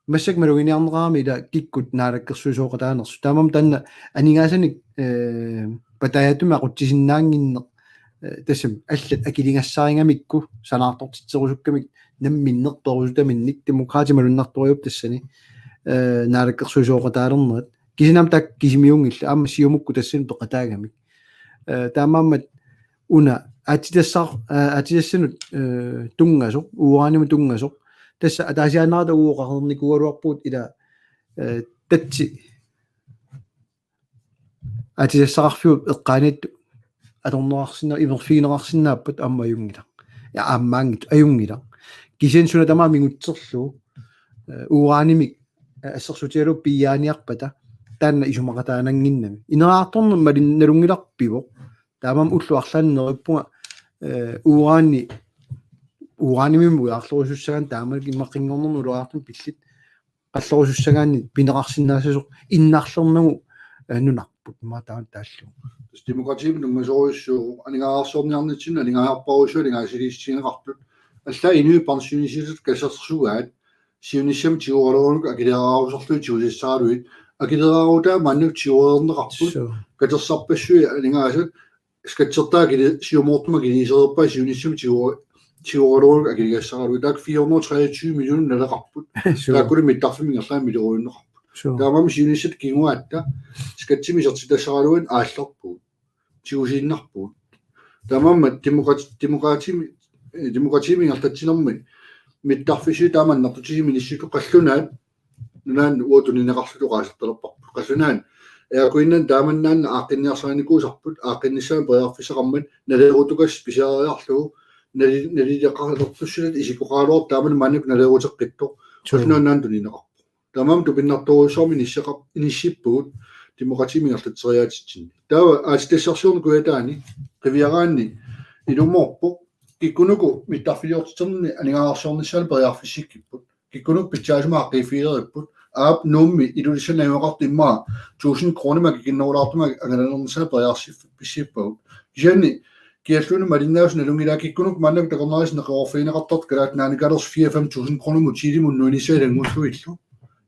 massakkut maluginiarneqarami ila kikkut naalakkersuisooqataanersut. Taamaammat taanna aningaasanik, eh, pataajatumik aqutsisinnaannginneq, eh, tassami allat akiligassarigamikku sanaartortitserusukkamik namminneq perusutaminnik Demokraatit malunnartorujuupput tassani, eh, naalakkersuisooqataalernerat. Kisianni aamma taakku kisimiunngillat aamma Siumukkut tassani peqataagamik. Eh, taamaammat una aatsitassar-, eh, aatsitassanut, eh, tunngasoq, uranimut tunngasoq. Tassa ataasiaannarata uagut oqarnikuugaluarpugut ila, eh, tatsi aatsitassaqarfiup eqqaaniittut atorneqarsinna-, imerfigineqarsinnaappat aamma ajunngilaq. Ja, aammaanngitsoq ajunngilaq. Kisianni suna tamaat mingutserlugu, eh, uranimik, eh, assersuutigalugu piiaaniarpata taanna isumaqataanannginnami. Ineriartorneq malin-, nalunngilarput pivoq. Taamaammat ullut arlaanni neriuppunga, eh, urani, uranimimmi ujarlerusussagaanni taamaalilluni immaqanngornermi uloriartornermi pillit qallerusussagaanni pineqarsinnaassasoq innarlernagu, eh, nunarput. Immaqa taanna taallugu. Tassa Demokraatiimut tunngasorujussuuvoq, aningaasarsiorniarnitsinni aningaasarparujussuit aningaasaliissutigineqartut. Allaat inuit pensionistitat katersugaat siunissami tigooraluarunik akileraarusarlugit tigusassaraluit. Akileraarutaat maannakkut tigooreerneqarput. Suu. Katersarpassuit aningaasat skatsertaat akili-, siumoortumik akiliisereerpaat siunissami tigoo-, tigooraluarunik akiligassaraluit. Taakku fire hundrede og treogtyve millioner naleqarput. Suu. Taakkulu mittarfimmik ingerlaannaq millionerujunneqarput. Suu. Taamaammat siunissat kinguaatta skatsimik isertitassaraluit aallerpugut. Tigusiinnarpugut. Taamaammat demokrati-, demokratiimi, eh, Demokraatiimik ingerlatsinermi mittarfissuit taama annertutigisumik inissikkut qallunaat nunaanni uagut tunineqarluta oqaasertalerparput. Qallunaat Air Greenland taamannaana aaqqinniarsarinikuusarput, aaqqinnissaanut periarfissaqarmat naleerutukassaq pisiariarlugu nali-, nalileqalertussuseq isikkoqaraluartoq taamani maannakkut naleeruteqqittoq. Suu. Qallunaat nunaanni tunineqarpoq. Taamaammat tupinnartorujussuarmik inisseqar-, inissippugut Demokraatiimik ingerlatseriaatitsinni. Taava aatsitassarsiorneq kujataani qiviaraanni ilumoorpoq kikkunuku mittarfiliortitsinni aningaasarsiornissaanut periarfissikkipput. Kikkunuku pitsaasumik aaqqiiffigeripput. Aap, Nuummi Ilulissani najugaqartut immaqa tusind kronimik akikinnerulaartumik angalanernissaanut periarfissiippagut. Kisianni kialluunniit malinnaasut nalunngilaat kikkunuku maannakkut takornarissat neqeroorfigineqartartut Kalaallit Nunaannikaalersoq fire fem tusind kronimut hotelimut unnuinissaa ilanngullugillu.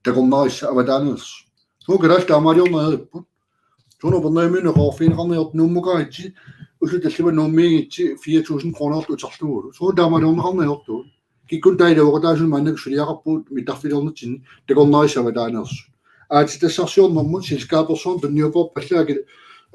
Takornarissat avataaneersut. Suu kalaallit taamaaliorneq ajorput. Suu upernaviuminut neqeroorfigineqarneq ajortut Nuummukaritsi ullut tallimat Nuummiinngitsut fire tusind kroner uterlugulu. Soorlu taamaaliorneqarneq ajortugut. Kikkunnut taava iluaqutaasut maannakkut suliaqarpugut mittarfiliornitsinni takornarissavut taaneersut. Aatsitassarsiornermut selskabersuarmut tunniuppoq pallakil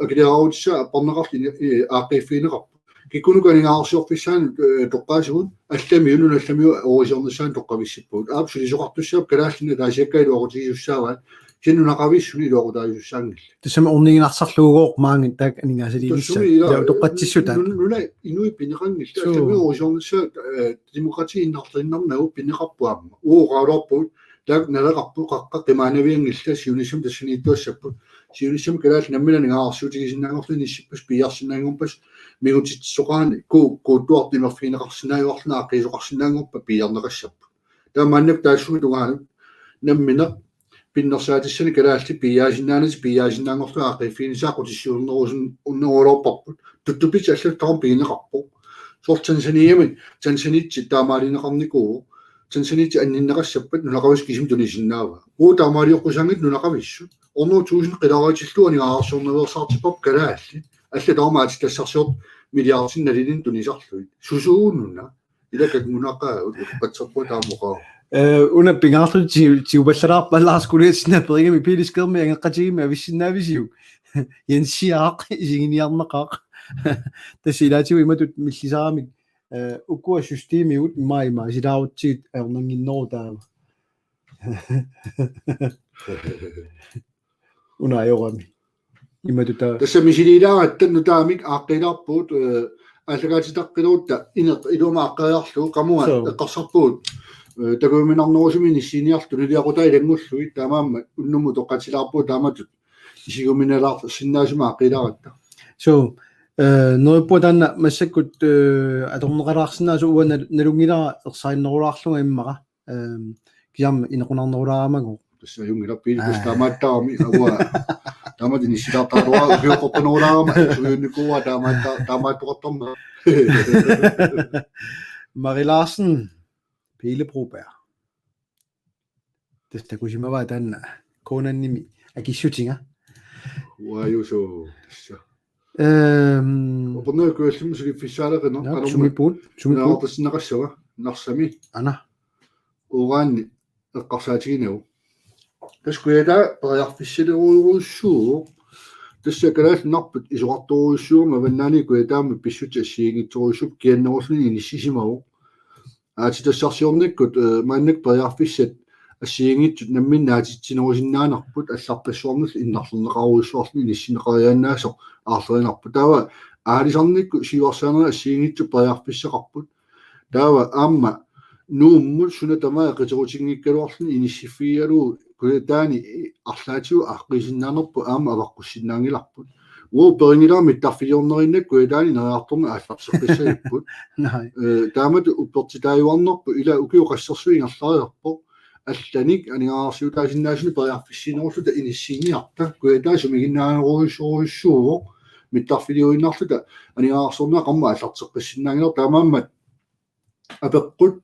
akiliaraarutissaa apparneqarluni, eh, aaqqiiffigineqarpoq. Kikkunuku aningaasarsiorfissaanut, eh, toqqaasigut, allamiut, nunat allamiut oqarsiornissaanut toqqavissippugut. Aap sulisoqartussaapput kalaallinut ataasiakkaat iluaqutigisussaavaat. Kisianni nunaqavissunik iluaqutaasussaanngillat. Tassami orniginarsarluugooq maanngit taakku aningaasaliinissaat. Tassami ila, ja, utoqqatsissutaat. Nun-, nunat inuit pineqanngillat. Suu. Allamiut oqarsiornissaat, eh, demokrati innarliinnarnagu pineqarpoq aamma. Uagut oqaluarpugut, taakku naleqarput qaqqat qimaanavianngillat siunissami tassaniittuassapput. Siunissami kalaallit namminneq aningaasarsiutigisinnaanngorlugit inissippassi piiarsinnaanngorpassi mingutitsisoqarani ku-, kuuttuartut imerfigineqarsinnaajuarluni aaqqiisoqarsinnaanngorpat piiarneqassapput. Taamaannak taassuma tungaanut namminneq pinnersaatissanik kalaallit piiaasinnaanatik piiaasinnaanngorlugit aaqqiiffiginissaat aqqutissiuunnerusun-, unneruloorparput. Tuttupitsik allatut taama pigineqarpoq. Soorlu Tanzaniami, Tanzaniatsit taamaalineqarnikuuvoq. Tanzaniatsit anninneqassappat nunaqavissut kisimik tunisinnaavaa. Uagut taamaalioqqusaanngitsut nunaqavissut. Hundrede tusind qilaarutillugu aningaasarsiornaveersaartipparput kalaallit. Allat taama aatsitassarsiortut milliardinut nalilinnut tunisarlugit. Susuununa. Ila kanngunaqaavut, utoqqatserpunga taama oqaavunga. Eh, una pingaarlutit ti-, tigupallalaarpalaarsukuliatsinna perigami piiliskirmi angeqqatigimmik avissinnaavisiuk? Jensiaq isiginiarnaqaaq. Tassa ilaatigut imatut millisaramik, eh, ukua systemigut immaqa ima silaarutsigit ajornannginneruvoq taama. Una ajorami. Imatut taava. Tassa misiliilaaratta nutaamik aaqqiilaarpugut, eh, aallakaatitaqqilerutta ineq iluamik aaqqeriarlugu qamunga. Suu. Eqqarsarpugut. Eh, takujuminarnerusumik inissiiniarluta niliaqutaa ilanngullugit taamaammat unnummut utoqqatsilaarpugut taamatut isiguminalaarsinnaasumik aaqqiilaaratta. Suu, eh, neriuppunga taanna massakkut, eh, atorneqalaarsinnaasoq uanga nal-, nalunngilara ersarinnerulaarlunga immaqa. Ehm, kisianni inequnarnerulaaramagu. Tassa ajunngilaq piilikkus. Aa. Taamaattarami, uanga. Taamaat inissilaartaraluara ukioqqortunerulaarama, sumiinnikuuara taamaatta-, taamaattoqartarnera. Mari Larsen, Pele Broberg. Tassa takusimavaa taanna Konanimi akissutiga. Uajusu, tassa. Ehm. Upernaviup kujallimmut suliffissaaleqineq. Ja, qanormi sumiippugut, sumiippugut. Naartassinneqassava, Narsami. Ana. Uranni eqqarsaatiginagu. Tassa Kujataa periarfissalerujussuuvoq. Tassa kalaallit narput isorartorujussuugami avannaani Kujataami pissutsit assigiinngitsorujussuupput kiannerulluni inissisimavoq. Aatsitassarsiornikkut, eh, maannakkut periarfissat assigiinngitsut namminneq aatsitsinerusinnaanerput allarpassuarnillu innarlerneqarujussuarluni inissinneqariaannaasoq aarlerinarpoq. Taava aalisarnikkut siuarsaanerit assigiinngitsut periarfissaqarput. Taava aamma Nuummut suna tamaat qiterutinngikkaluarluni inissiffigigalugu Kujataani arlaatigut aaqqiisinnaanerput aamma avaqqussinnaanngilarput. Uagut perinngilara mittarfiliorneriinnakkut Kujataani ineriartorneq aallarteqqissagipput. Nej. Eh, taamatut uppertitaajuarnerput ila ukiut qassersut ingerlariarpoq. Allanik aningaasarsiutaasinnaasunik periarfissiinerulluta inissiiniarta. Kujataa sumiginnaanerujussuuvoq mittarfiliuinnarluta aningaasarsiorneq aamma aallarteqqissinnaanngilarput taamaammat apeqqut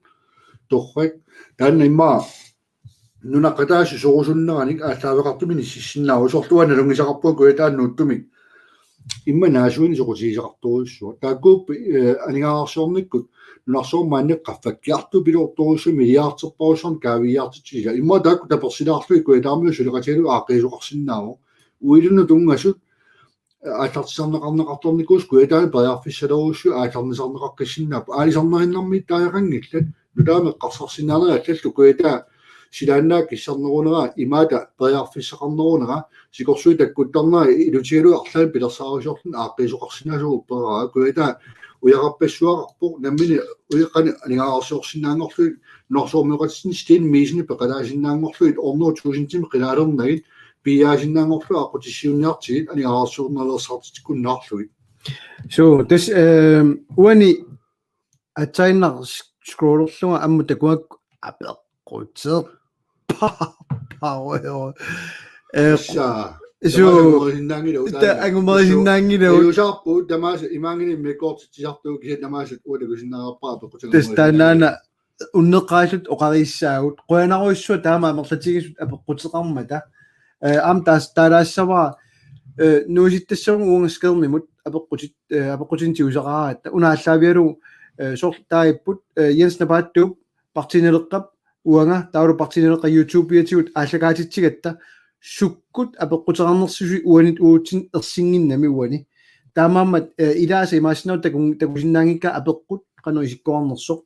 torrak taanna immaqa nunaqqataasut sorusunneranik aallaaveqartumik inississinnaavoq soorlu uanga nalunngisaqarpunga Kujataani nuuttumik immaqa naasuineq soqutigisaqartorujussuaq. Taakkuupput, eh, aningaasarsiornikkut nunarsuarmi maannakkut qaffakkiartuupput piloortorujussuit milliarderparujussuarnik kaaviiaartitsisoq. Immaqa taakku tapersilaarlugit Kujataamiut suleqatigalugit aaqqiisoqarsinnaavoq. Uilinnut tunngasut aallartisarneqarneqartarnikuusut Kujataani periarfissalerujussuit aallarnisarneqaqqissinnaapput. Aalisarnerinnarmiittariaqanngillat. Nutaamik eqqarsarsinnaanerit allallu Kujataa silaannaap kissarnerunera imaata periarfissaqarnerunera sikorsuit takkuttarnera ilutigalugu arlaannik pilersaarusiorluni aaqqiisoqarsinnaasoq upperaara. Kujataa ujaqarpassuaqarpoq nammineq ujaqqanik aningaasarsiorsinnaanngorlugit nunarsuarmioqatitsinnut Steen Miesenip peqalaasinnaanngorlugit hundrede tusindimik qilaalernagit piiaasinnaanngorlugit aqqutissiuunniartigit aningaasarsiornaveersaartitsikunnaarlugit. Suu, tassa, ehm, uani aatsaannaq s-, scrollerlunga ammut takugakku apeqquteq. Pa-, pa-, eh, tassa, suu, tamaasa angumerisinnaanngilagut ta-, taanna. Angumerisinnaanngilagut. Tassa, tajusaarpugut tamaasa imaanngilaq immikkoortitsisartugut kisianni tamaasa uanga takusinnaavarpara apeqquteq. Tassa angumerisinnaanngilagut. Taannaana unneqqaalluta oqarissaagut. Qujanarujussuaq taama amerlatigisut apeqquteqarmata. Eh, aamma taas-, taalaassavara eh, nuisittassavunga uunga skærmimut apeqqutit, eh, apeqqutinik tigusaqaratta. Una aallaavigalugu, eh, soorlu taapput, eh, Jens Napaattuup Partii Naleqqap uanga taavalu Partii Naleqqap YouTube-iatigut aallakaatitsigatta sukkut apeqquteqarnersusi uanit uatsinnut ersinnginnami uani. Taamaammat, eh, ilaasa imaassinnaavoq taku-, takusinnaanngikkaat apeqqut qanoq isikkoqarnersoq.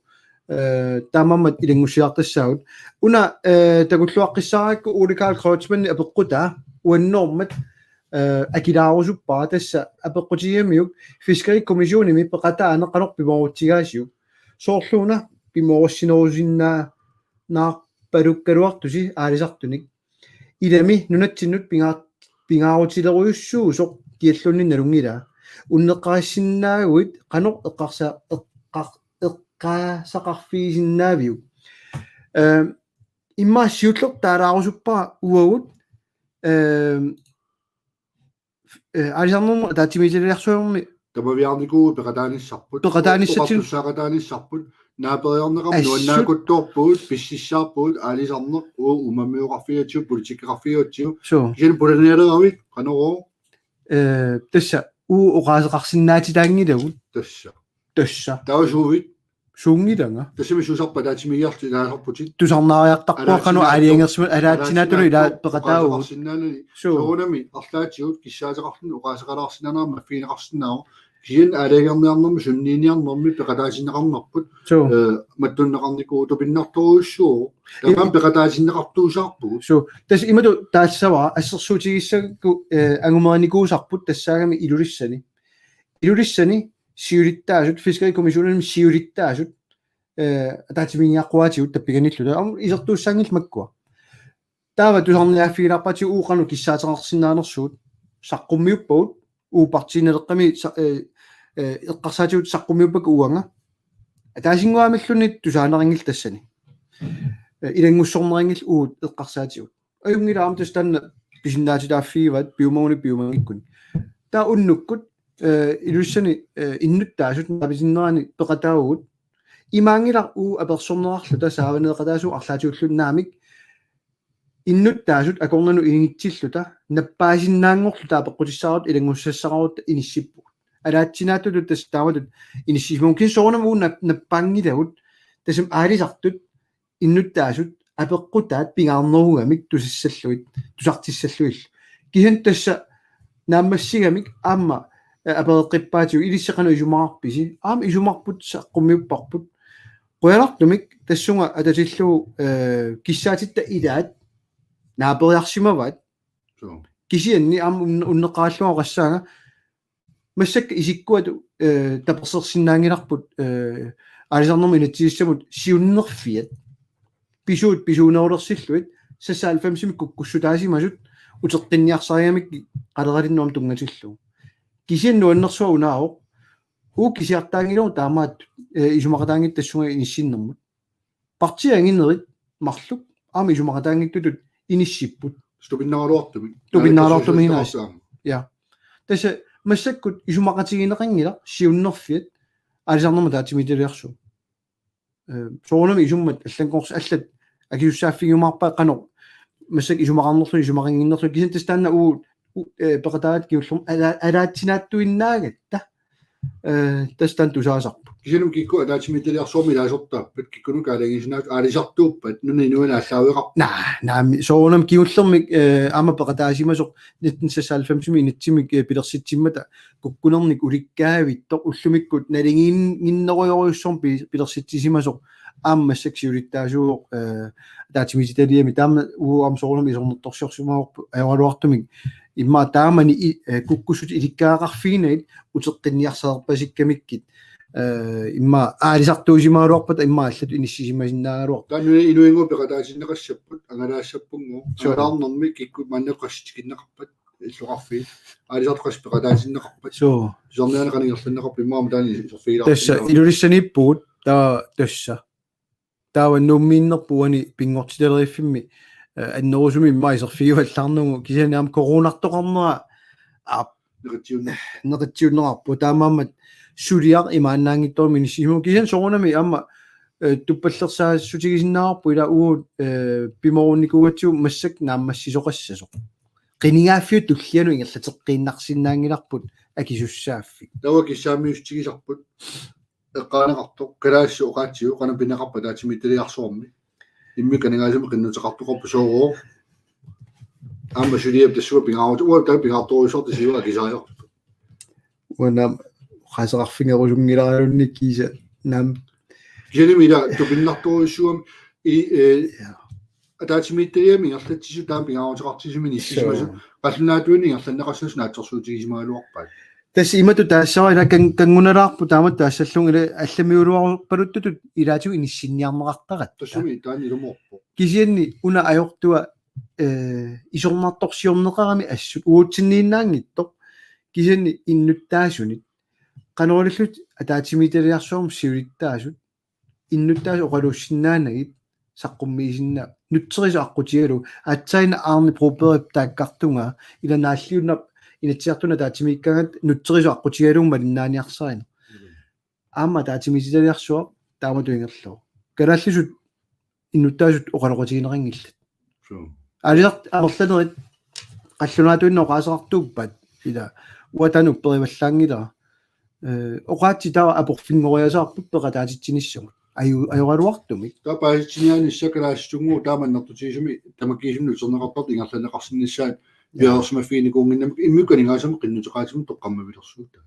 Eh, taamaammat ilanngussiartassaagut. Una, eh, takulluaqqissaarakku Ole Karl Kreutzmann apeqqutaa uannoormat, eh, akilaarusuppara tassa apeqqutigigamiuk Fiskerikommissionimi peqataaneq qanoq pimoorutsigaasiuk. Soorluuna pimoorussinerusinnaanarpalukkaluartusi aalisartunik. Ilami nunatsinnut pinga-, pingaarutilerujussuusoq kialluunniit nalunngilaa. Unneqqarissinnaaguit qanoq eqqarsa-, eqqar-, eqqaasaqarfigisinnaaviuk? Eh, immaqa siulleq taalaarusuppara uagut, eh, eh, aalisarnermut ataatsimiititaliarsuarmi tamaviaarnikuuvugut peqataanissarput. Peqataanissatsinnik. Oqartussaaqataanissarput. Naaperiarneqarmat assut nuannaakuttoorpugut, pississaarpugut, aalisarneq, uagut uummammioqarfigatsigu, politikkeqarfigatsigu. Suu. Kisianni pulanialeravit, qanorooq? Eh, tassa, uagut oqaaseqarsinnaatitaanngilagut. Tassa. Tassa. Taava suuvit? Suunngilanga. Tassami suusarpat ataatsimiigiarlutit ilaasarputit. Tusarnaariartarpunga qanoq aalajangersimasoq, ataatsinaatut ilaa peqataavugut. Oqaaseqarsinnaanani. Suu. Soorunami arlaatigut kissaateqarluni oqaaseqalaarsinnaaneq maffigineqarsinnaavoq. Kisianni aalajangerniarnermi sunniiniarnermi peqataatinneqarnerput. Suu. Eh, mattunneqarnikuuvoq tupinnartorujussuuvoq. Taamaammat peqataatinneqartuusaarpugut. Suu. Tassa imatut taassavara assersuutigissagukku, eh, angumerinikuusarput tassaagami Ilulissani. Ilulissani siulittaasut, Fiskerikommissionimi siulittaasut, eh, ataatsimiinniaqquaatigut tappikanilluta. Aamma isertuussaanngillat makkua. Taava tusarniaaffigilaarpaatigut uagut qanoq kissaateqarsinnaanersugut. Saqqummiuppagut, uagut Partii Naleqqami sa-, eh, eh, eqqarsaatigut saqqummiuppakka uanga. Ataasinnguamilluunniit tusaaneqanngillat tassani. Eh, ilanngussorneqanngillat uagut eqqarsaatigut. Ajunngilaq aamma tassa taanna pisinnaatitaaffigivaat piumagunik piumanngikkuni. Taava unnukkut, eh, Ilulissani, eh, innuttaasut naapitinnerani peqataavugut. Imaanngilaq uagut apersorneqarluta saavaneeqataasugut arlaatigulluunniit naamik innuttaasut akornannut inngitsilluta nappaasinnaanngorluta apeqqutissaaruta ilanngussassaqarutta inissippugut. Ataatsinaatutut tassa taamatut inissisimavugut. Kisianni soorunami uagut nap-, nappaanngilagut tassami aalisartut innuttaasut apeqqutaat pingaarnerugamik tusassallugit, tusartissallugillu. Kisianni tassa naammassigamik aamma, eh, apereqqippaatigut ilissi qanoq isumaqarpisi? Aamma isumarput saqqummiupparput. Qujanartumik tassunga atatillugu, eh, kissaatitta ilaat naaperiarsimavaat. Suu. Kisianni aamma unne-, unneqqarillunga oqassaanga massakkut isikkuat, eh, tapersersinnaanngilarput, eh, aalisarnermut inatsisissamut siunnerfiat. Pisuut pisuunerulersillugit, seksoghalvfemsimi kukkussutaasimasut uteqqinniarsarigamikkit qaleralinnut aamma tunngatillugu. Kisianni nuannersuaq unaavoq, uagut kisiartaanngilagut taamaattut, eh, isumaqataanngitsut tassunga inissinnermut. Partiit anginerit marluk aamma isumaqataanngitsutut inissipput. Tupinnaraluartumik. Tupinnaraluartumik. Naalakkersuisut aamma. Ja. Tassa massakkut isumaqatigineqanngilaq siunnerfiat aalisarnermut ataatsimiititaliarsuup. Eh, soorunami isummat allanngorsi-, allat akisussaaffigiumaarpaat qanoq massakkut isumaqarnerluni isumaqannginnerluni, kisianni tassa taanna uagut, u-, eh, peqataagatta kingullermik ala-, alaatsinaattuinnaagatta. Eh, tassa taanna tusaasarpoq. Kisianni kikkut ataatsimiititaliarsuarmi ilaasortaappat, kikkunuku aalajangiisinnaasut aalisartuuppat, nunap inuani aallaaveqarpat? Naa, naamik, soorunami kingullermik, eh, aamma peqataasimasoq nitten seksoghalvfemsimi inatsimmi, eh, pilersitsimmata kukkunernik ulikkaavittoq ullumikkut naligiinnginnerujorujussuarmik pi-, pilersitsisimasoq aamma massakkut siulittaasuuvoq, eh, ataatsimiititaliami, taama uagut aamma soorunami isornartorsiorsimavarput ajoraluartumik immaqa taamani i-, eh, kukkussutut ilikkagaqarfiginagit uteqqinniarsalerpasikkamikkit, eh, immaqa aalisartuusimagaluarpata immaqa allatut inissisimasinnaagaluarpata. Taanna inuinnguit peqataatinneqassapput, angalaassappunngooq. Suu. Angalaarnermi kikkut maannakkut qassit tikinneqarpat illoqarfiit. Aalisartut qassit peqataatinneqarpat. Suu. Tusarniaaneq qanoq ingerlanneqarpat immaqa aamma taanna iserfigilaarsinnaavoq. Tassa, Ilulissaniippugut, taava tassa. Taava Nuummiinnerput uani pinngortitaleriffimmi, eh, annerusumik immaqa iserfigivallaarnagu, kisianni aamma coronartoqarnera, aap, neqitsiunne-, neqitsiunneqarpoq. Taamaammat suliaq imaannaanngitsoormi inissisimavoq. Kisianni soorunami aamma, eh, tuppallersaassutigisinnaagaluarpoq ilaa uagut, eh, pimoorunnikuugatsigu massakkut naammassisoqassasoq. qinigaaffiup tullianut ingerlateqqiinnarsinnaanngilarput akisussaaffik. Taava kissaamiussigisarput eqqaaneqartoq kalaallisut oqaatsigut qanoq pineqarpat ataatsimiititaliarsuarmi. Immikkut aningaasat qinnuteqartoqarput soorlu. Aamma suliap tassunga pingaarut uanga taava pingaartorujussuartut siua akisariaqarput. Uanga qaaseqarfigerusunngilaralunni kiisa naamik. Kisianni ila tupinnartorujussuarmi i, eh, Ja. ataatsimiititaliami ingerlatsisut taama pingaaruteqartitsisut inissisimasut. Suu. Qallunaatuinnaq ingerlanneqassasoq naatsorsuutigisimagaluarpaat. Tassa imatut taassavara ila kan-, kanngunalaarpoq taamatut taassallugu ila allamiuluarpaluttutut ilaatigut inissinniarneqartaratta. Tassami taanna ilumoorpoq. Kisianni una ajortua, eh, isornartorsiorneqarami assut uutsinniinnaanngitsoq. Kisianni innuttaasunit. Qanoq ilillutik ataatsimiititaliarsuarmi siulittaasut innuttaasut oqaluussinnaanagit saqqummiisinnaavoq. Nutserisut aqqutigalugu. Aatsaannguaq Arne Brobergip taakkartungaa ila naalliunnarpoq Inatsisartuni ataatsimiikkaangatta nutserisut aqqutigalugu malinnaaniarsarineq. Mm. Aamma ataatsimiititaliarsuaq taamatut ingerlavoq. Kalaallisut innuttaasut oqaloqatigineqanngillat. Suu. Aalisartut amerlanerit qallunaatuinnaq oqaaseqartuuppat ila uanga taanna upperivallaanngilara. Eh, oqaatsit taava aporfinngoriasaarput peqataatitsinissamut. Aju-, ajoraluartumik. Taava paasitsiniaanissaq kalaallisunnguup taama annertutigisumik tamakkiisumik uterneqartartut ingerlanneqarsinnissaat. Ja. Piareersimaffiginikuunnginnamik immikkut aningaasat qinnuteqaatimut toqqammavilersuutaa.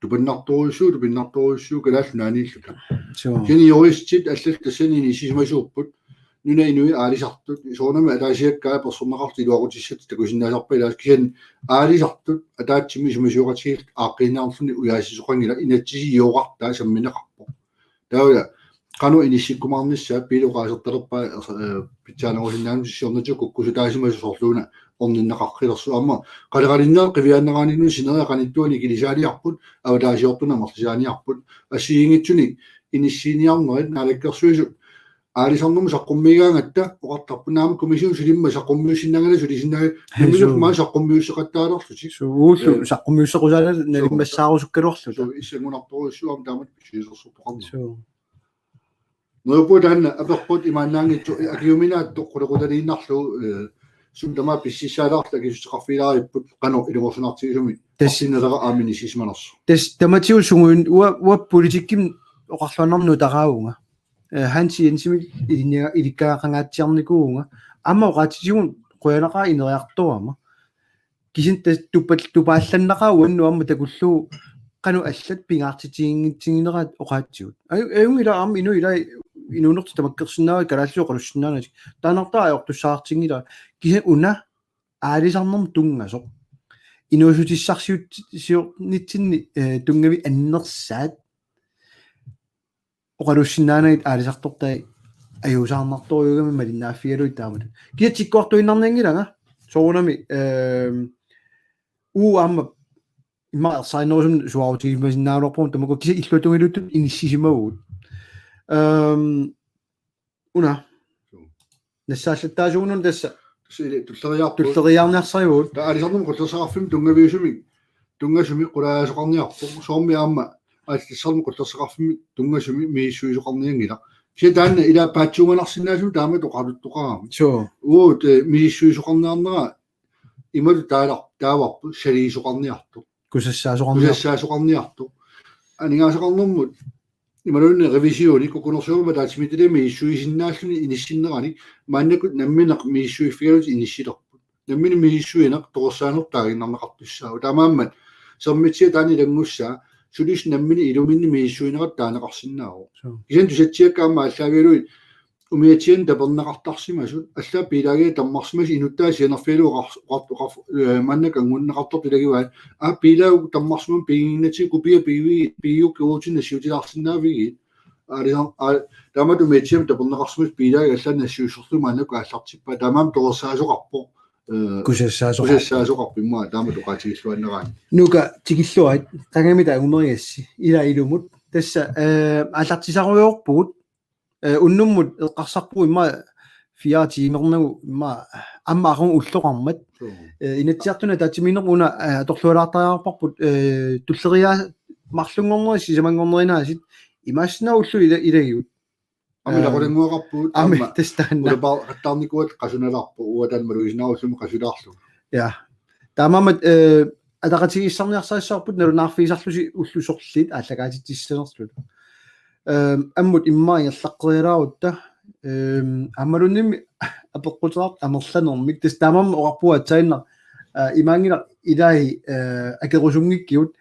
Tupinnartorujussuuvoq, tupinnartorujussuuvoq Kalaallit Nunaanniilluta. Suu. Kisianni juristit allallu tassani inissisimasuupput. Nunap inui aalisartut, soorunami ataasiakkaat persorneqartut iluaqutissat takusinnaasarpaat ilaasa kisianni aalisartut ataatsimut isumasioqatigiillutik aaqqiiniarluni ujaasisoqanngilaq inatsisiliortartaa sammineqarpoq. Taava qanoq inissikkumaarnissaa Piilu oqaasertalerpaa, eh, pitsaanerusinnaanut siornatigut kukkusutaasimasut soorluuna orninneqaqqilersut aamma. Qaleralinneq qiviaannaraanni sineriak qanittuani ikilisaaliarput, avataasiortunik amerlisaaniarput. Assigiinngitsunik inissiiniarnerit Naalakkersuisut aalisarnermut saqqummiigaangatta oqartarput naamik kommission sulimma saqqummiussinnaanngilaq sulisinnaanngilaq. Suu. Nammineq maani saqqummiusseqattaalerlutik. Suu, uullu. Eh, saqqummiussequsaaneq suu. Nalimmassaarusukkaluarluta. Suu, issanngunartorujussuuvoq aamma taamatut pissusilersortoqarneq. Suu. Neriuppunga taanna aperput imaannaanngitsoq akiuminaattoq qulequtaliinnarlugu, eh, sumi tamaat pississaalaarluta akissuteqarfigilaaripput qanoq ilungersunartigisumik. Tassa. Arsinnaleraq aamma inissisimanersoq. Tassa tamatigut sungiun-, uanga, uanga politikkimik oqarluarnarnut nutaraavunga. Eh, Hans Jensimik ilinniaga-, ilikkagaqangaatsiarnikuuvunga. Aamma oqaatsitigut qujanaqaaq ineriartorama. Kisianni tassa tupa-, tupaallannaqaaq uannut aamma takullugu qanoq allat pingaartitiginngitsiginerat oqaatsigut. Aju-, ajunngilaq aamma inuit ila inuunertik tamakkersinnaavaat kalaallisut oqalussinnaanatik. Taannartaa ajortussaatiginngilara. Kisianni una aalisarnermut tunngasoq. Inuussutissarsiut-, siornitsinni, eh, tunngavik annersaat. Oqalussinnaanagit aalisartortai ajuusaarnartorujuugamik malinnaaffigalugit taamatut. Kisianni tikkuartuinnarnianngilanga. Soorunami, ehm, uu aamma immaqa ersarinnerusumik suaarutigisimasinnaanerput tamakku kisianni illuatungiliuttut inissisimavugut. Ehm, una. Nassaallattaasugununa tassa. Tassa ili tulleriiaarput. Tulleriiaarniarsarivugut. Taava aalisarnermut qullersaqarfimmik tunngaviusumik, tunngasumik qulaajasoqarniarpoq. Soormi aamma aalisarnermut qullersaqarfimmik tunngasumik misissuisoqarnianngilaq. Kisianni taanna ila paatsuunganarsinnaasumik taamatut oqaluttoqarami. Suu. Uagut, eh, misissuisoqarniarnera imatut taalar-, taavarput saliisoqarniartoq. Kusassaasoqarniartoq. Kusassaasoqarniartoq. Aningaasaqarnermut imaluunniit revisioni kukkunersiornermut ataatsimiititaliami misissuisinnaalluni inissinnerani maannakkut nammineq misissuiffigalutit inissilerput. Nammineq misissuineq torersaaneq taaginnarneqartussaavoq. Taamaammat Sermitsiaq taanna ilanngussaa sulisut nammineq iluminni misissuinerat taaneqarsinnaavoq. Suu. Kisianni tusatsiakka aamma aallaavigalugit umiatsianik taperneqartarsimasut, allaat bilagiat tammarsimasut inuttaa sianerfigalugu oqar-, oqar-, oqar-, eh, maannakkut anngunneqartartut ilagivaat, aa, bilag tammarsimammat piginnginnatsigit kopia pigivigit, pigigukkit uagutsinnut nassiutilaarsinnaavigit. Aalisar-, aa, taamatut umiatsiamik taperneqarsimasut bilagit allaat nassiussorlugit maannakkut aallartippaat, taamaammat torersaasoqarpoq. Eh, kusassaasoqarpoq. Kusassaasoqarpoq immaqa taamatut oqaatigilluinnaraanni. Nuka tikilluarit, qangamita angumerigassi, ila ilumut. Tassa, eh, aallartisarujoorpugut, eh, unnummut eqqarsarpugut immaqa fire timernagu immaqa aamma aqagu ulloqarmat. Suu. Eh, Inatsisartuni ataatsimiinnerput una, eh, atorlualaartariaqarparput, eh, tulleriiaat marlunngornerit sisamanngornerinaasit imaassinnaavoq ullut ila-, ilagigut. Aamma, eh, ilaqutannguaqarpugut, aamma, aamma, tassa taanna. Ulapaaqattaarnikuugatta qasunalaarpoq, uanga taanna malugisinnaagara ullumi qasulaarlugu. Ja, Taamaammat, eh, ataqatigiissaarniarsarissavarput nalunaarfigisarlusi ullut sorliit aallakaatitsissanerluta. Ehm, ammut immaqa ingerlaqqerialaarutta, ehm, aammaluunniimmi apeqquteqartoq amerlanermik. Tassa taamaammat oqarpunga aatsaannguaq, eh, imaanngilaq ilai, eh, akerusunngikkigut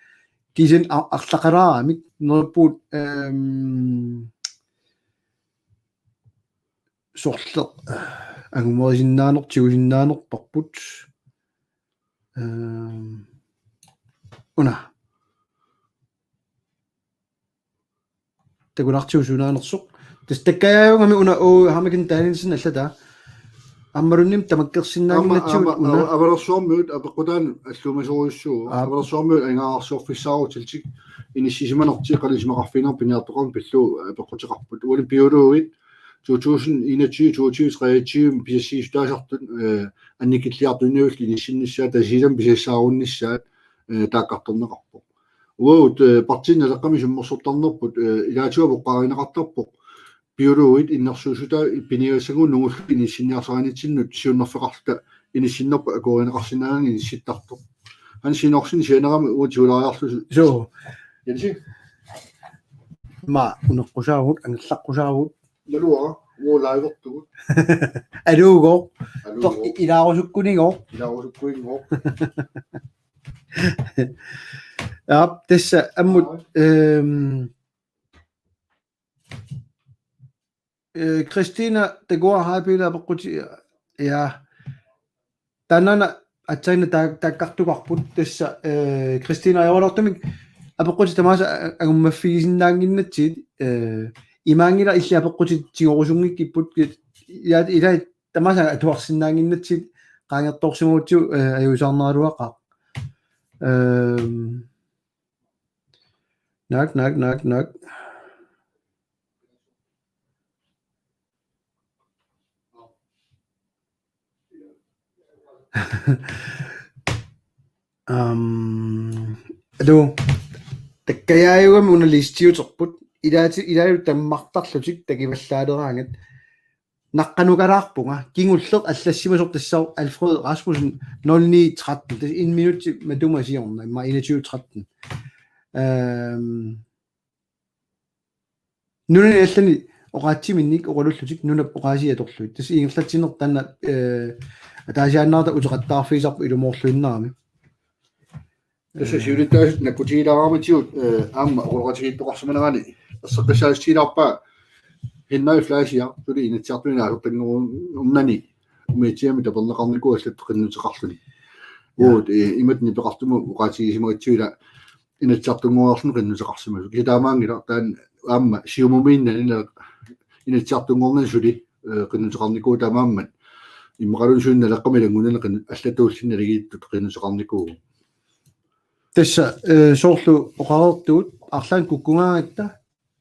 kisianni a-, arlaqalaaramik neriuppugut, ehm, sorleq, eh, angumerisinnaanert-, tigusisinnaanerparput. Ehm, una. Takulaartigu suunaanersoq. Tassa takkajaajugami una, oo, Harmik Danielsen allataa. Aammaluunniimmi tamakkersinnaannginnatsigu aamma, una. Aamma, Avanersuarmiut apeqqutaanut alluumasorujussuuvoq. Aap. Avanersuarmiut aningaasarsiorfissaarutillutik inissisimaneri qanoq isumaqarfiginersut piniartoqarneq pillugu apeqquteqarput. Uani biologit to tusind enogtyve, toogtyve, treogtyve pisassiissutaasartut, eh, annikilliartuinnarlutik inissinnissaat, Tasiilamut pisassaaruinnissaat, eh, taakkartorneqarpoq. Uagut, eh, Partii Naleqqami summersortarnerput, eh, ilaatigut apeqqutaagineqartarpoq biologit innersuussutai piniagassagut nungullutik inissinniarsarinitsinnut siunnerfeqarluta inissinnerput akuerineqarsinnaanani inissittartoq. Hans Enoksen sianerami uagut tigulaariarlusi. Suu. Jensi. Immaqa uneqqusaavugut, angerlaqqusaavugut. Naluara, uagut livertugut. Aluugooq. Aluugooq. Tor-, i-, ilaarusukkuninngoq. Ilaarusukkuninngoq. Aap, tassa ammut, aap, ehm, eh, Christina Tagua, hej Pele, apeqqutit, ja. Taannaana aatsaannguaq taa-, taakkartugarput tassa, eh, Christina ajoraluartumik apeqqutit tamaasa a-, angummaffigisinnaannginnatsigit, eh, imaanngilaq illit apeqqutit tigorusunngikkipput, ki-, ila-, ilai tamaasa atuarsinnaannginnatsigit qaangertoorsimagutsigu, eh, ajuusaarneraluaqaaq. Ehm, Naak, naak, naak, naak. Am, alu, takkajaajugami una listiuterput. Ilaati-, ilaalu tammartarlutik takivallaaleraangat. Naqqanukalaarpunga, kingulleq allassimasoq tassa Alfred Rasmussen nul ni tretten, tassa en minut matuma siorna, immaqa enogtyve tretten. Ehm, nunani allani oqaatsiminnik oqalullutik nunap oqaasii atorlugit. Tassa ingerlatsineq taanna, eh, ataasiaannarata uteqattaarfigisarput ilumoorluinnarami. Tassa siulittaasut nakkutigilaarmatigut, eh, aamma oqaloqatigiittoqarsimanerani erseqqissaatigilaarpaa Henrik Fleischer, suli Inatsisartuni naasortanngornani umiatsiami taperneqarnikuuvoq allatut qinnuteqarluni. Ja. Uagut, eh, imatut nipeqartumut oqaatigisimagatsigit ila Inatsisartunngoriarluni qinnuteqarsimasoq. Kisianni taamaanngilaq taanna aamma Siumumiinnani ila Inatsisartunngornani suli, eh, qinnuteqarnikuuvoq taamaammat. Immaqaluunniit suli Naleqqami ilanngunnani qin-, allatulli naligiittut qinnuteqarnikuuvoq. Tassa, eh, soorlu oqareertugut, arlaannik kukkugaangatta,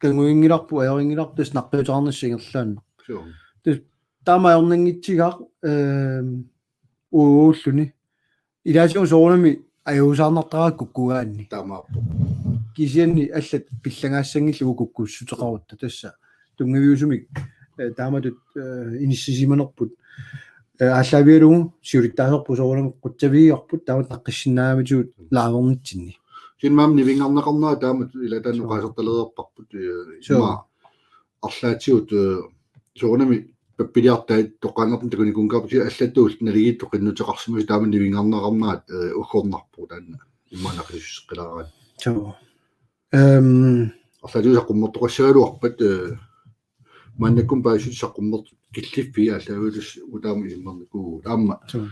kannguinngilarput, ajorinngilarput, tassa naqqiuteqarnissaq ingerlaannaq. Suu. Tassa taama ajornanngitsigaaq, ehm, uulluni. Ilaatigut soorunami ajuusaarnartaraat kukkugaanni. Taamaappoq. Kisianni allat pillagaassanngillat uku kukkussuteqarutta tassa. Tunngaviusumik, eh, taamatut, eh, inissisimanerput. Eh, aallaavigalugu siulittaasorput soorunami qutsavigivarput taamatut naqqissinnaamatigut livernitsinnit. Kisianni aamma nivingarneqarnera taamatut ila taanna Suu. Oqaasertalereerparput, eh, Suu. Immaqa arlaatigut, eh, soorunami pappiliartai toqqaannartumik takunikuunngikkavit allatut naligiittut qinnuteqarsimasut taama nivingarneqarnerat, eh, uggornarpoq taanna immaqa naqissuseqqilaaraanni. Suu. Ehm. Arlaatigut saqqummertoqassagaluarpat, eh, maannakkut paasissutit saqqummertut killiffiit aallaavigalusi utaama isimmernikuuvugut. Aamma, suu,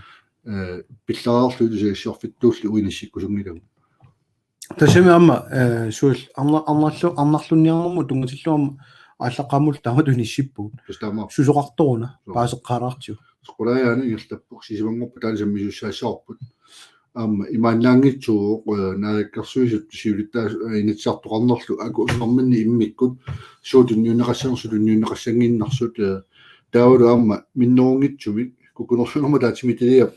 eh, pillariarlugu tusagassiorfittulli uinissikkusunngilagut. Tassami aamma, eh, suul-, arna-, arnarlu-, arnarlunniarnermut tunngatillugu aamma aallaqqaammullu taamatut inissippugut. Tassa taamaappoq. Susoqartoruna, suu, paaseqqaalaartigu. Qulaajaani ingerlappoq, sisamanngorpat taanna sammisussaassavarput. Aamma imaannaanngitsuuvoq, eh, naalakkersuisut siulittaasut, eh, Inatsisartoqarnerlu akunnerminni immikkut suut tunniunneqassanersut, tunniunneqassannginnersut, eh, taavalu aamma minnerunngitsumik kukkunersiuinermut ataatsimiititaliap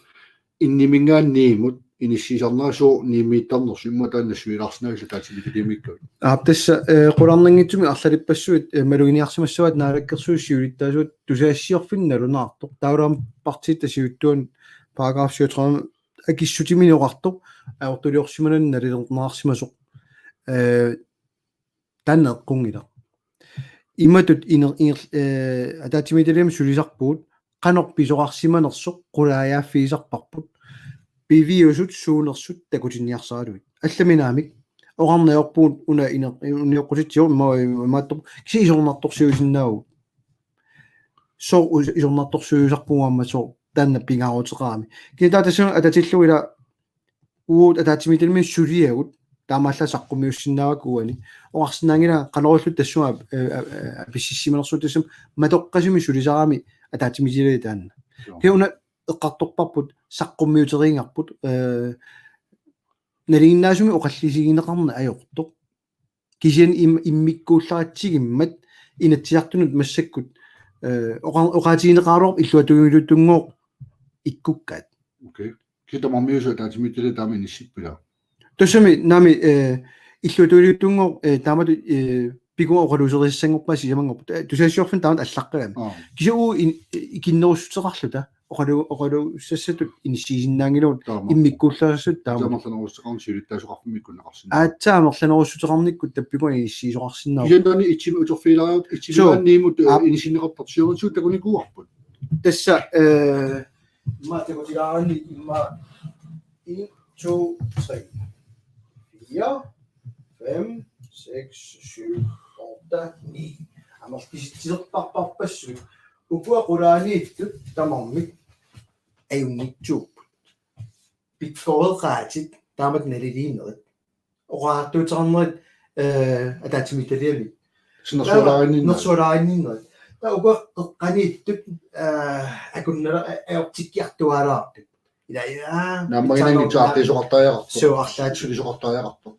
Inniminngaanniimut inissiisarnerat sooq Niumiittarnersoq immaqa taanna nassuiaarsinnaanngilaq ataatsimiititaliamiikkagut. Aap, tassa, eh, qularnanngitsumik arlalippassuit, eh, maluginiarsimassavaat naalakkersuisut siulittaasuat tusagassiorfinnut nalunaartoq. Taavalu aamma partiitta siuttuani paragraf syvogtredive akissutiminik oqartoq ajortuliorsimanani nalilerneqarsimasoq. Eh, taanna eqqunngilaq. Imatut iner-, iner-, eh, ataatsimiititaliami sulisarpugut, qanoq pisoqarsimanersoq qulaajaaffigisarparput, piviusut suunersut takutinniarsaralugit. Allamik naamik, oqarneq ajorpugut una iner-, unioqqutitsivoq imma-, imaattoq, kisianni isornartorsiuisinnaavugut. Sooq us-, isornartorsiuisarpugut aamma sooq taanna pingaaruteqarami. Kisianni taava tassa atatillugu ila uagut ataatsimiititaliami suliagut, taamaallaat saqqummiussinnaavakka uani. Oqarsinnaanngilanga qanoq ililluta tassunga, eh, eh, eh, apississimanersugut, tassami matoqqasumik sulisarami ataatsimiititaliap taanna. Joo. Kisianni una eqqartorparput saqqummiuteriinngarput, eh, nalinginnaasumik oqallisigineqarneq ajortoq. Kisianni im-, immikkuullaratsigimmat Inatsisartunut massakkut, eh, oqa-, oqaatigineqaraluarpoq illuatungiliuttunngooq ikkukkaat. Okay. Kisianni tamarmiusut ataatsimiititaliat taama inissippilaa? Tassami naamik, eh, illuatungiliuttunngooq, eh, taamatut, eh, pikunga oqaluuserisassanngorpaat sisamanngorput. Eh, tusagassiorfinnut taamatut allaqqagami. Aa. Kisianni uagut in-, ikinnerussuteqarluta oqalu-, oqaluussassatut inissiisinnaanngilagut. Taama. Immikkuullarissassatut taama. Aatsaat amerlanerussuteqarnikkut siulittaasoqarfimmi ikkunneqarsinnaavoq. Aatsaat amerlanerussuteqarnikkut tappikua inissiisoqarsinnaavoq. Kisianni taanna itimi uterfigilaariarluta, itimi Suu. Aamma niimut, eh, Aap. Inissinnissarput siornatigut takunikuu arput. Tassa, eh, immaqa takutilaarani immaqa en, to, tre, fire, fem, seks, syv, otte, ni. Amerlaqqissitsilerpassuit passuit. Ukua qulaaniittut tamarmik ajunngitsuupput. Pikkoreqaatit taamatut naliliinerit. Oqariartuuteqarnerit, eh, ataatsimiititaliami. Nersualaarinninnerit. Nersualaarinninnerit. Taava ukua qeqqaniittut, eh, akunnera-, eh, ajortikkiartuaalaartut. Ila, ila, naammaginanngitsoq aaqqiisoqartariaqarpoq. Suu, arlaat. Sulisoqartariaqarpoq.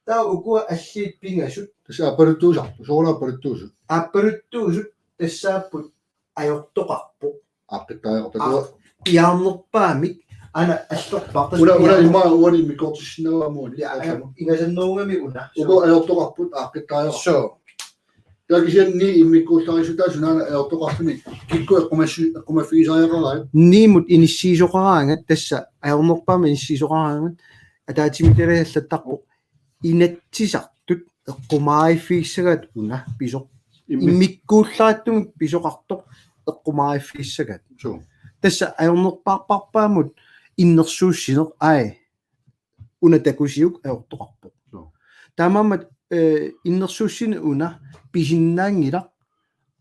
Taava ukua alliit pingasut. Tassa aappaluttuusarput. Soorlu aappaluttuusut. Aappaluttuusut tassaapput ajortoqarpoq. Aaqqittariaqarpoq. Aa, iarnerpaamik, aana allerpaaq. Una, una immaqa uani immikkoortissinnaavaa uani. Ja, aatsaamut. Ingasannerugami una. Uku ajortoqarput, aaqqittariaqarput. Suu. Taava kisianni immikkuullarissutaa sunaana ajortoqarluni. Kikkut eqqumassu-, eqqumaffigisariaqaraat. Niimut inissiisoqaraangat tassa ajornerpaamik inissiisoqaraangat ataatsimiititaliap allattarpoq. Inatsisartut eqqumaariffigissagaat una pisoq. Immi-, immikkuullarissamik pisoqartoq eqqumaariffigissagaat. Suu. Tassa ajornerpaarpaamut innersuussineq, ai, una takusiuk ajortoqarpoq. Suu. Taamaammat, eh, innersuussineq una pisinnaanngilaq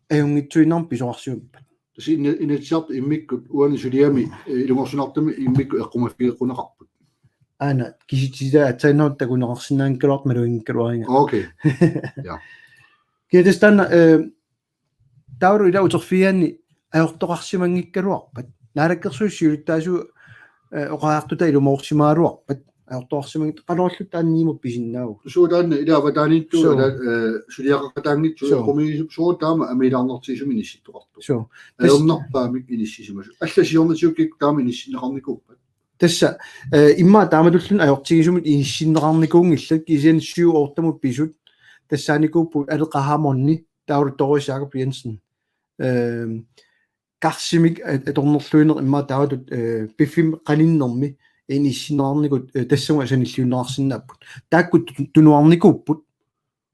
ajunngitsuinnarmik pisoqarsimappata. Tassa ina-, Inatsisartut immikkut uani suliami, eh, ilungersunartumik immikkut eqqumaffigeqquneqarput. Aana, kisitsisit aatsaannguaq takuneqarsinnaanngikkaluartut maluginngikkaluariga. Okay. Ja. Kisianni tassa taanna, eh, taavalu ila uterfigigaanni ajortoqarsimanngikkaluarpat. Naalakkersuisut siulittaasuat, eh, oqariartuutaat ilumoorsimagaluarpat. Ajortoqarsimanngitsoq qanoq ililluta taanna Niimut pisinnaavagut. Suu, taanna ila avataaniittugut. Suu. Ila, eh, suliaqaqataanngitsugut. Suu. Eqqumiisut soorlu taama amiilaarnartigisumik inissittoqartoq. Suu. Tassa ajornerpaamik inissisimasut. Allat siornatigut kikkut taama inissinneqarnikuuppat? Tassa, eh, immaqa taamatulluunniit ajortigisumik inissinneqarnikuunngillat, kisianni syv ottemut pisut tassaanikuupput Aleqa Hammond, taavalu Doris Jakob Jensen. Ehm, karsimik at-, atornerluineq immaqa taamatut, eh, piffissami qaninnermi inissinneqarnikut, eh, tassunga sanilliunneqarsinnaapput. Taakku tu-, tunuarnikuupput.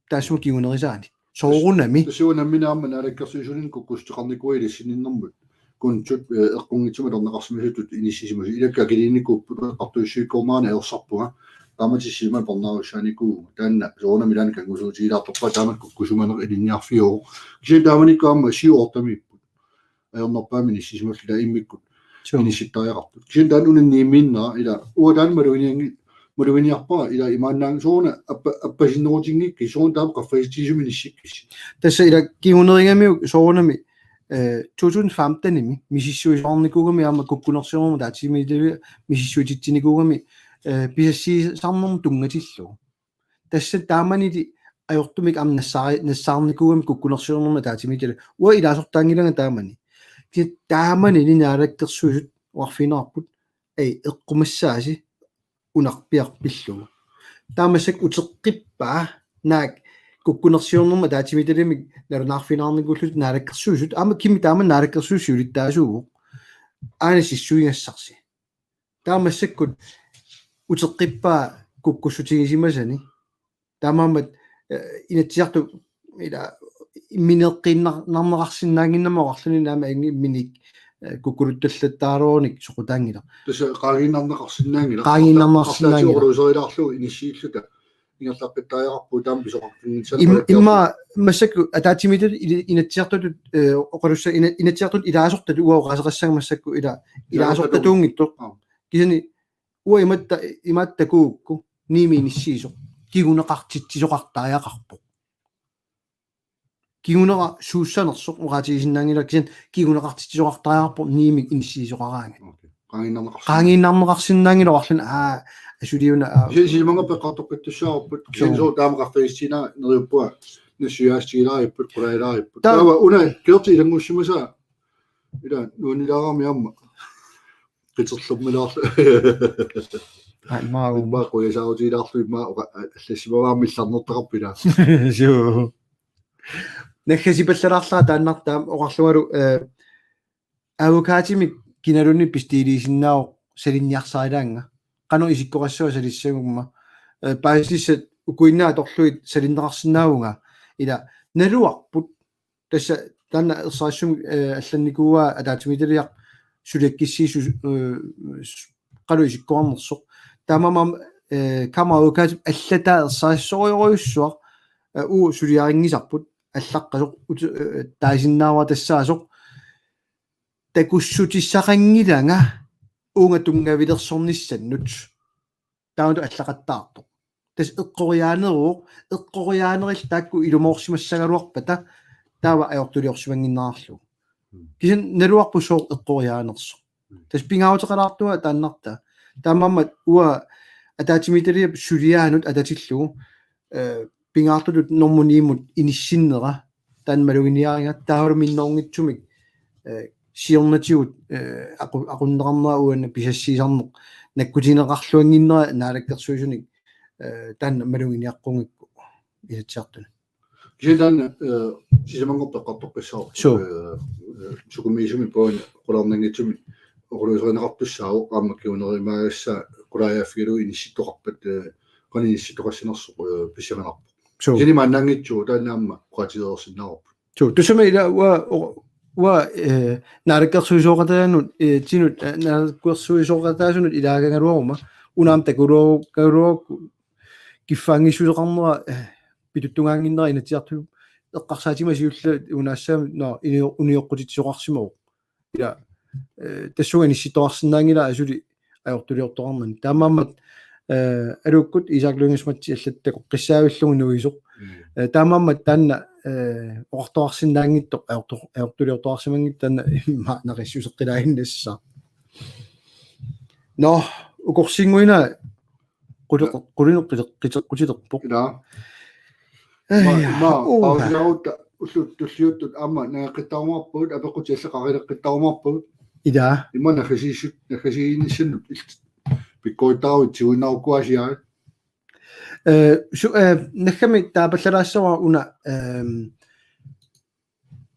Taassuma kingunerisaanik. Soorunami. Tassa uanga nammineq aamma naalakkersuisuninnut kukkussuteqarnikuuara ilissinninnermut. Kontot, eh, eqqunngitsumik atorneqarsimasutut inissisimasut. Ilakka akiliinikuupput, eqqartuissuikkoornerani ajorsarpunga. Qaammatit siumut parnaarussaanikuuvunga. Taanna soorunami ilaanni kanngusuutigilaartorpaa taamatut kukkusumaneq ilinniarfiuvoq. Kisianni taamanikkut aamma syv ottemiipput. Ajornerpaamik inissisimalluta immikkut. Suu. Inissittariaqartut. Kisianni taanna una Niimiinnera ila uanga taanna maluginianngi-, maluginiarpara ila imaannaanngilara soorunami appa-, appasinnerutinngikkusi soorunami taama qaffasitsigisumik inissikkissi. Tassa ila kingunerigamiuk soorunami, eh, to tusind femtenimi misissuisoqarnikuugami aamma kukkunersiornermut ataatsimiititaliap misissuititsinikuugami, eh, pisassiisarnermut tunngatillugu. Tassa taamanili ajortumik aamma nassaari-, nassaarnikuugami kukkunersiornermut ataatsimiititaliap. Uanga ilaasortaanngilanga taamani. Kisianni taamanili naalakkersuisut oqarfigineqarput, ai, eqqumassaasi unarpiaq pillugu. Taava massakkut uteqqippaa naak kukkunersiornermut ataatsimiititaliamik nalunaarfinaarnikuullutik naalakkersuisut. Aamma kimmi taama naalakkersuisut siulittaasuuvoq. Aana sissuigassarsi. Taava massakkut uteqqippaa kukkussutigisimasani. Taamaammat, eh, Inatsisartut ila immineeqqinnaannginnama oqarluni naama angi imminik, eh, kukkuluttallattaarunik soqutaanngilaq. Tassa qaangiinnarneqarsinnaanngilaq. Qaangiinnarneqarsinnaanngilaq. Arlaatigut oqaluuserilaarlugu inissiilluta ingerlaqqittariaqarpugut taama pisoqarfinngissalluta. Im-, immaqa massakkut ataatsimiititut ili-, Inatsisartutut, eh, oqalussa-, ina-, Inatsisartutut ilaasortatut uanga oqaaseqassaanga massakkut ila-, ilaasortatuunngitsoq. Ilaasortatuunngitsoq. Aap. Kisianni uanga imatta-, imaattakukku Nuummi inissiisoq kinguneqartitsisoqartariaqarpoq. Kingunera suussanersoq oqaatigisinnaanngilaq kisianni kinguneqartitsisoqartariaqarpoq Nuummi inissiisoqaraangat. Okay. Qaangiinnarneqarsin-. Qaangiinnarneqarsinnaanngilaq oqarluni aa asuliuna aa. Si-, sisamanngorpat eqqartoqqittussaavarput. Suu. Kisianni soorlu taama qaffasissutigineq neriuppunga nassuiaatigilaarupput, qulaatilaarupput. Taa- Taava una Gerti ilanngussimasaa ila nuannilaarami aamma. Qiterlermilaarlu. Ai, maa uu. Immaqa qujasaarutigilaarlugu immaqa oqa-, a-, allassimavara millarnertaqarput ila. Suu. Naggasipallalaarlara taannartaa oqarlungalu, eh, advokatimik kinaluunniit bestiliisinnaavoq salinniarsarilaannga. Qanoq isikkoqassava salissagumma. Eh, paasissat ukuinnaat atorlugit salinneqarsinnaavunga. Ila naluarput Tassa taanna ersarissumik, eh, allannikuuaa ataatsimiititaliaq suliakkissiissut, eh, s-, qanoq isikkoqarnersoq. Taamaammat, eh, kammeradvokatip allataa ersarissorujorujussuaq, eh, uagut suliarinngisarput allaqqasoq ut-, eh, taasinnaavara tassaasoq takussutissaqanngilanga uunga tunngavilersornissannut. Taamatut allaqattaartoq. Tassa eqqoriaaneruvoq, eqqoriaanerillu taakku ilumoorsimassagaluarpata taava ajortuliorsimannginnarlugu. Mm. Kisianni naluarput sooq eqqoriaanersoq. Mm. Tassa pingaaruteqalaartunga taannartaa. Taamaammat uanga ataatsimiititaliap suliaanut atatillugu, eh, pingaartutut normu ni-mut inissinnera taanna maluginiariga taavalu minnerunngitsumik, eh, siornatigut, eh, aqu-, aqunneqarnera uani pisassiisarneq nakkutigineqarluannginnera naalakkersuisunik, eh, taanna maluginiaqqunngikku Inatsisartuni. Kisianni taanna, eh, sisamanngorpat eqqartoqqissavarput. Suu. Eh, eh, sukumiisumik puani qularnanngitsumik oqaluuserineqartussaavoq aamma kingunerimagassaa qulaajaaffigalugu inissittoqarpat, eh, qanoq inissittoqassinersoq, eh, pissanganarpoq. Suu. Kisianni maannaanngitsuuvoq taanna aamma oqaatigereersinnaavarput. Suu, tassami ila uanga, uanga, eh, naalakkersuisooqataasunut, eh, tinut, eh, naalakkersuisooqataasunut ilaagagaluaruma, una aamma takuluo-, takuluorukkit kiffaanngissuseqarnera, eh, pituttungaannginnera Inatsisartut eqqarsaatigisagut siulliit unaassammik, nå, inio-, unioqqutitsisoqarsimavoq. Ila, eh, tassunga inissittoqarsinnaanngilaq asuli ajortuliortoqarnani. Taamaammat, eh, aluukkut Isak Lyngets-Mathiesen allat takoqqissaavillugu nuisoq. Mm. Eh, taamaammat taanna, eh, oqartoqarsinnaanngitsoq ajorto-, ajortuliortoqarsimanngitsoq taanna immaqa naqissuseqqilaaginnassaaq. Nå, ukorsiinnguit quleq-, qulineq qiteq-, qiteqqutilerpoq. Ila. Ai, ima, ima, uha. Pausilaarutta ullut tulliuttut aamma nangeqqittarumaarpagut, apeqqutit allat qaqileqqittarumaarpagut. Ila. Ima naggasiissut, naggasiinissannut illit pikkorittaaruit tiguinnarukkuaasiaat. Eh, su-, eh, naggami taapallalaassavara una, ehm,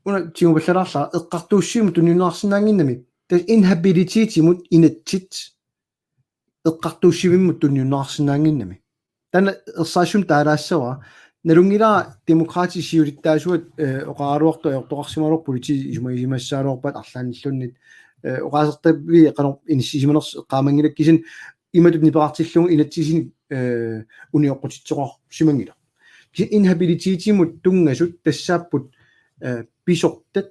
una tigupallalaarlara eqqartuussivimmi tunniunneqarsinnaannginnami. Tassa inhabilitetimut inatsit eqqartuussivimmut tunniunneqarsinnaannginnami. Taanna ersarissumik taalaassavara. Nalunngilara Demokraatit siulittaasuat, eh, oqaraluartut ajortoqarsimagaluarput politiit isumagisimassagaluarpaat arlaannilluunniit, eh, oqaasertavia qanoq inissisimanersut eqqaamanngilakka kisianni imatut nipeqartillugu inatsisinik, eh, unioqqutitsisoqarsimanngilaq. Kisianni inhabilitetimut tunngasut tassaapput, eh, pisortat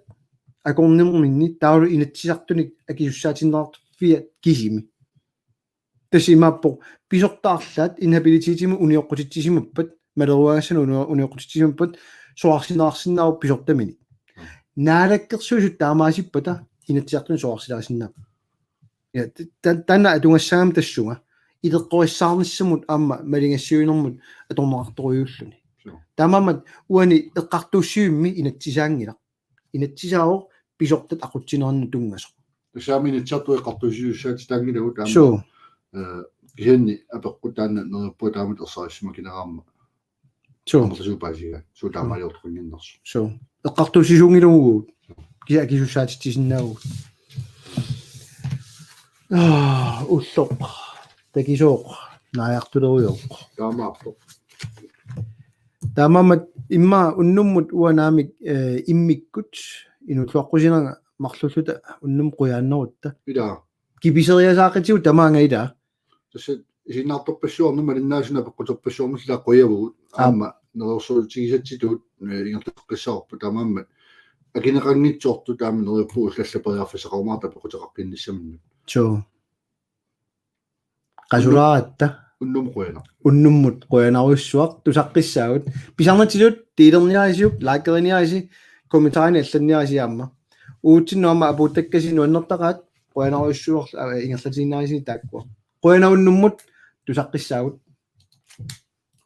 akornerminni taavalu Inatsisartunik akisussaatinneqarfia kisimi. Tassa imaappoq pisortat arlaat inhabilitetimut unioqqutitsisimappat, maleruagassanut unio-, unioqqutitsisimappat, soraarsinneqarsinnaavoq pisortaminik. Mm. Naalakkersuisut taamaasippata Inatsisartuni soraarsilaarsinnaapput. Ja, t-, ta-, taanna atugassagami tassunga. Ileqqorissaarnissamut aamma maligassiuinermut atorneqartorujuulluni. Joo. Taamaammat uani eqqartuussivimmi inatsisaanngilaq. Inatsisaavoq pisortat aqutsinerannut tunngasoq. Tassami Inatsisartut eqqartuussisussaatitaanngilagut taama. Suu. Eh, kisianni apeqqut taanna neriuppunga taamatut ersarissimakineraarmat. Suu. Amerlasuut paasigaat. Suu taamaaliortoqannginnersoq. Suu. Eqqartuussisuunngilagut. Kisianni akisussaatitsisinnaavugut. Ah, ulloq. Takisooq. Naajartulerujooq. Taamaappoq. Taamaammat immaqa unnummut uanga naamik, eh, immikkut inuulluaqqusinerunga marluulluta unnummut qujaannerutta. Ilaa. Kipiseriasaaqitigut tamaanga ilaa. Tassa isiginnaartorpassuarnik malinnaasuna peqquterpassuarnik ilaa qujavugut. Aap. Aamma neriorsuutigisatsitut, eh, ingerlateqqissavarput taamaammat. Akineqanngitsoortut taama neriuppugut ullallaperiarfissaqarumaarta peqquteqaqqinnissaminut. Suu. Qasulaaratta. Unnummut qujanaq. Unnummut qujanarujussuaq tusaqqissaagut. Pisarnitsitut delerniarisi, likeriniarisi, kommentarini allanniarisi aamma. Uatsinnut aamma apuuttakkasi nuannertaqaat qujanarujussuaq, eh, ingerlatiinnarisi taakkua. Qujanaq unnummut tusaqqissaagut.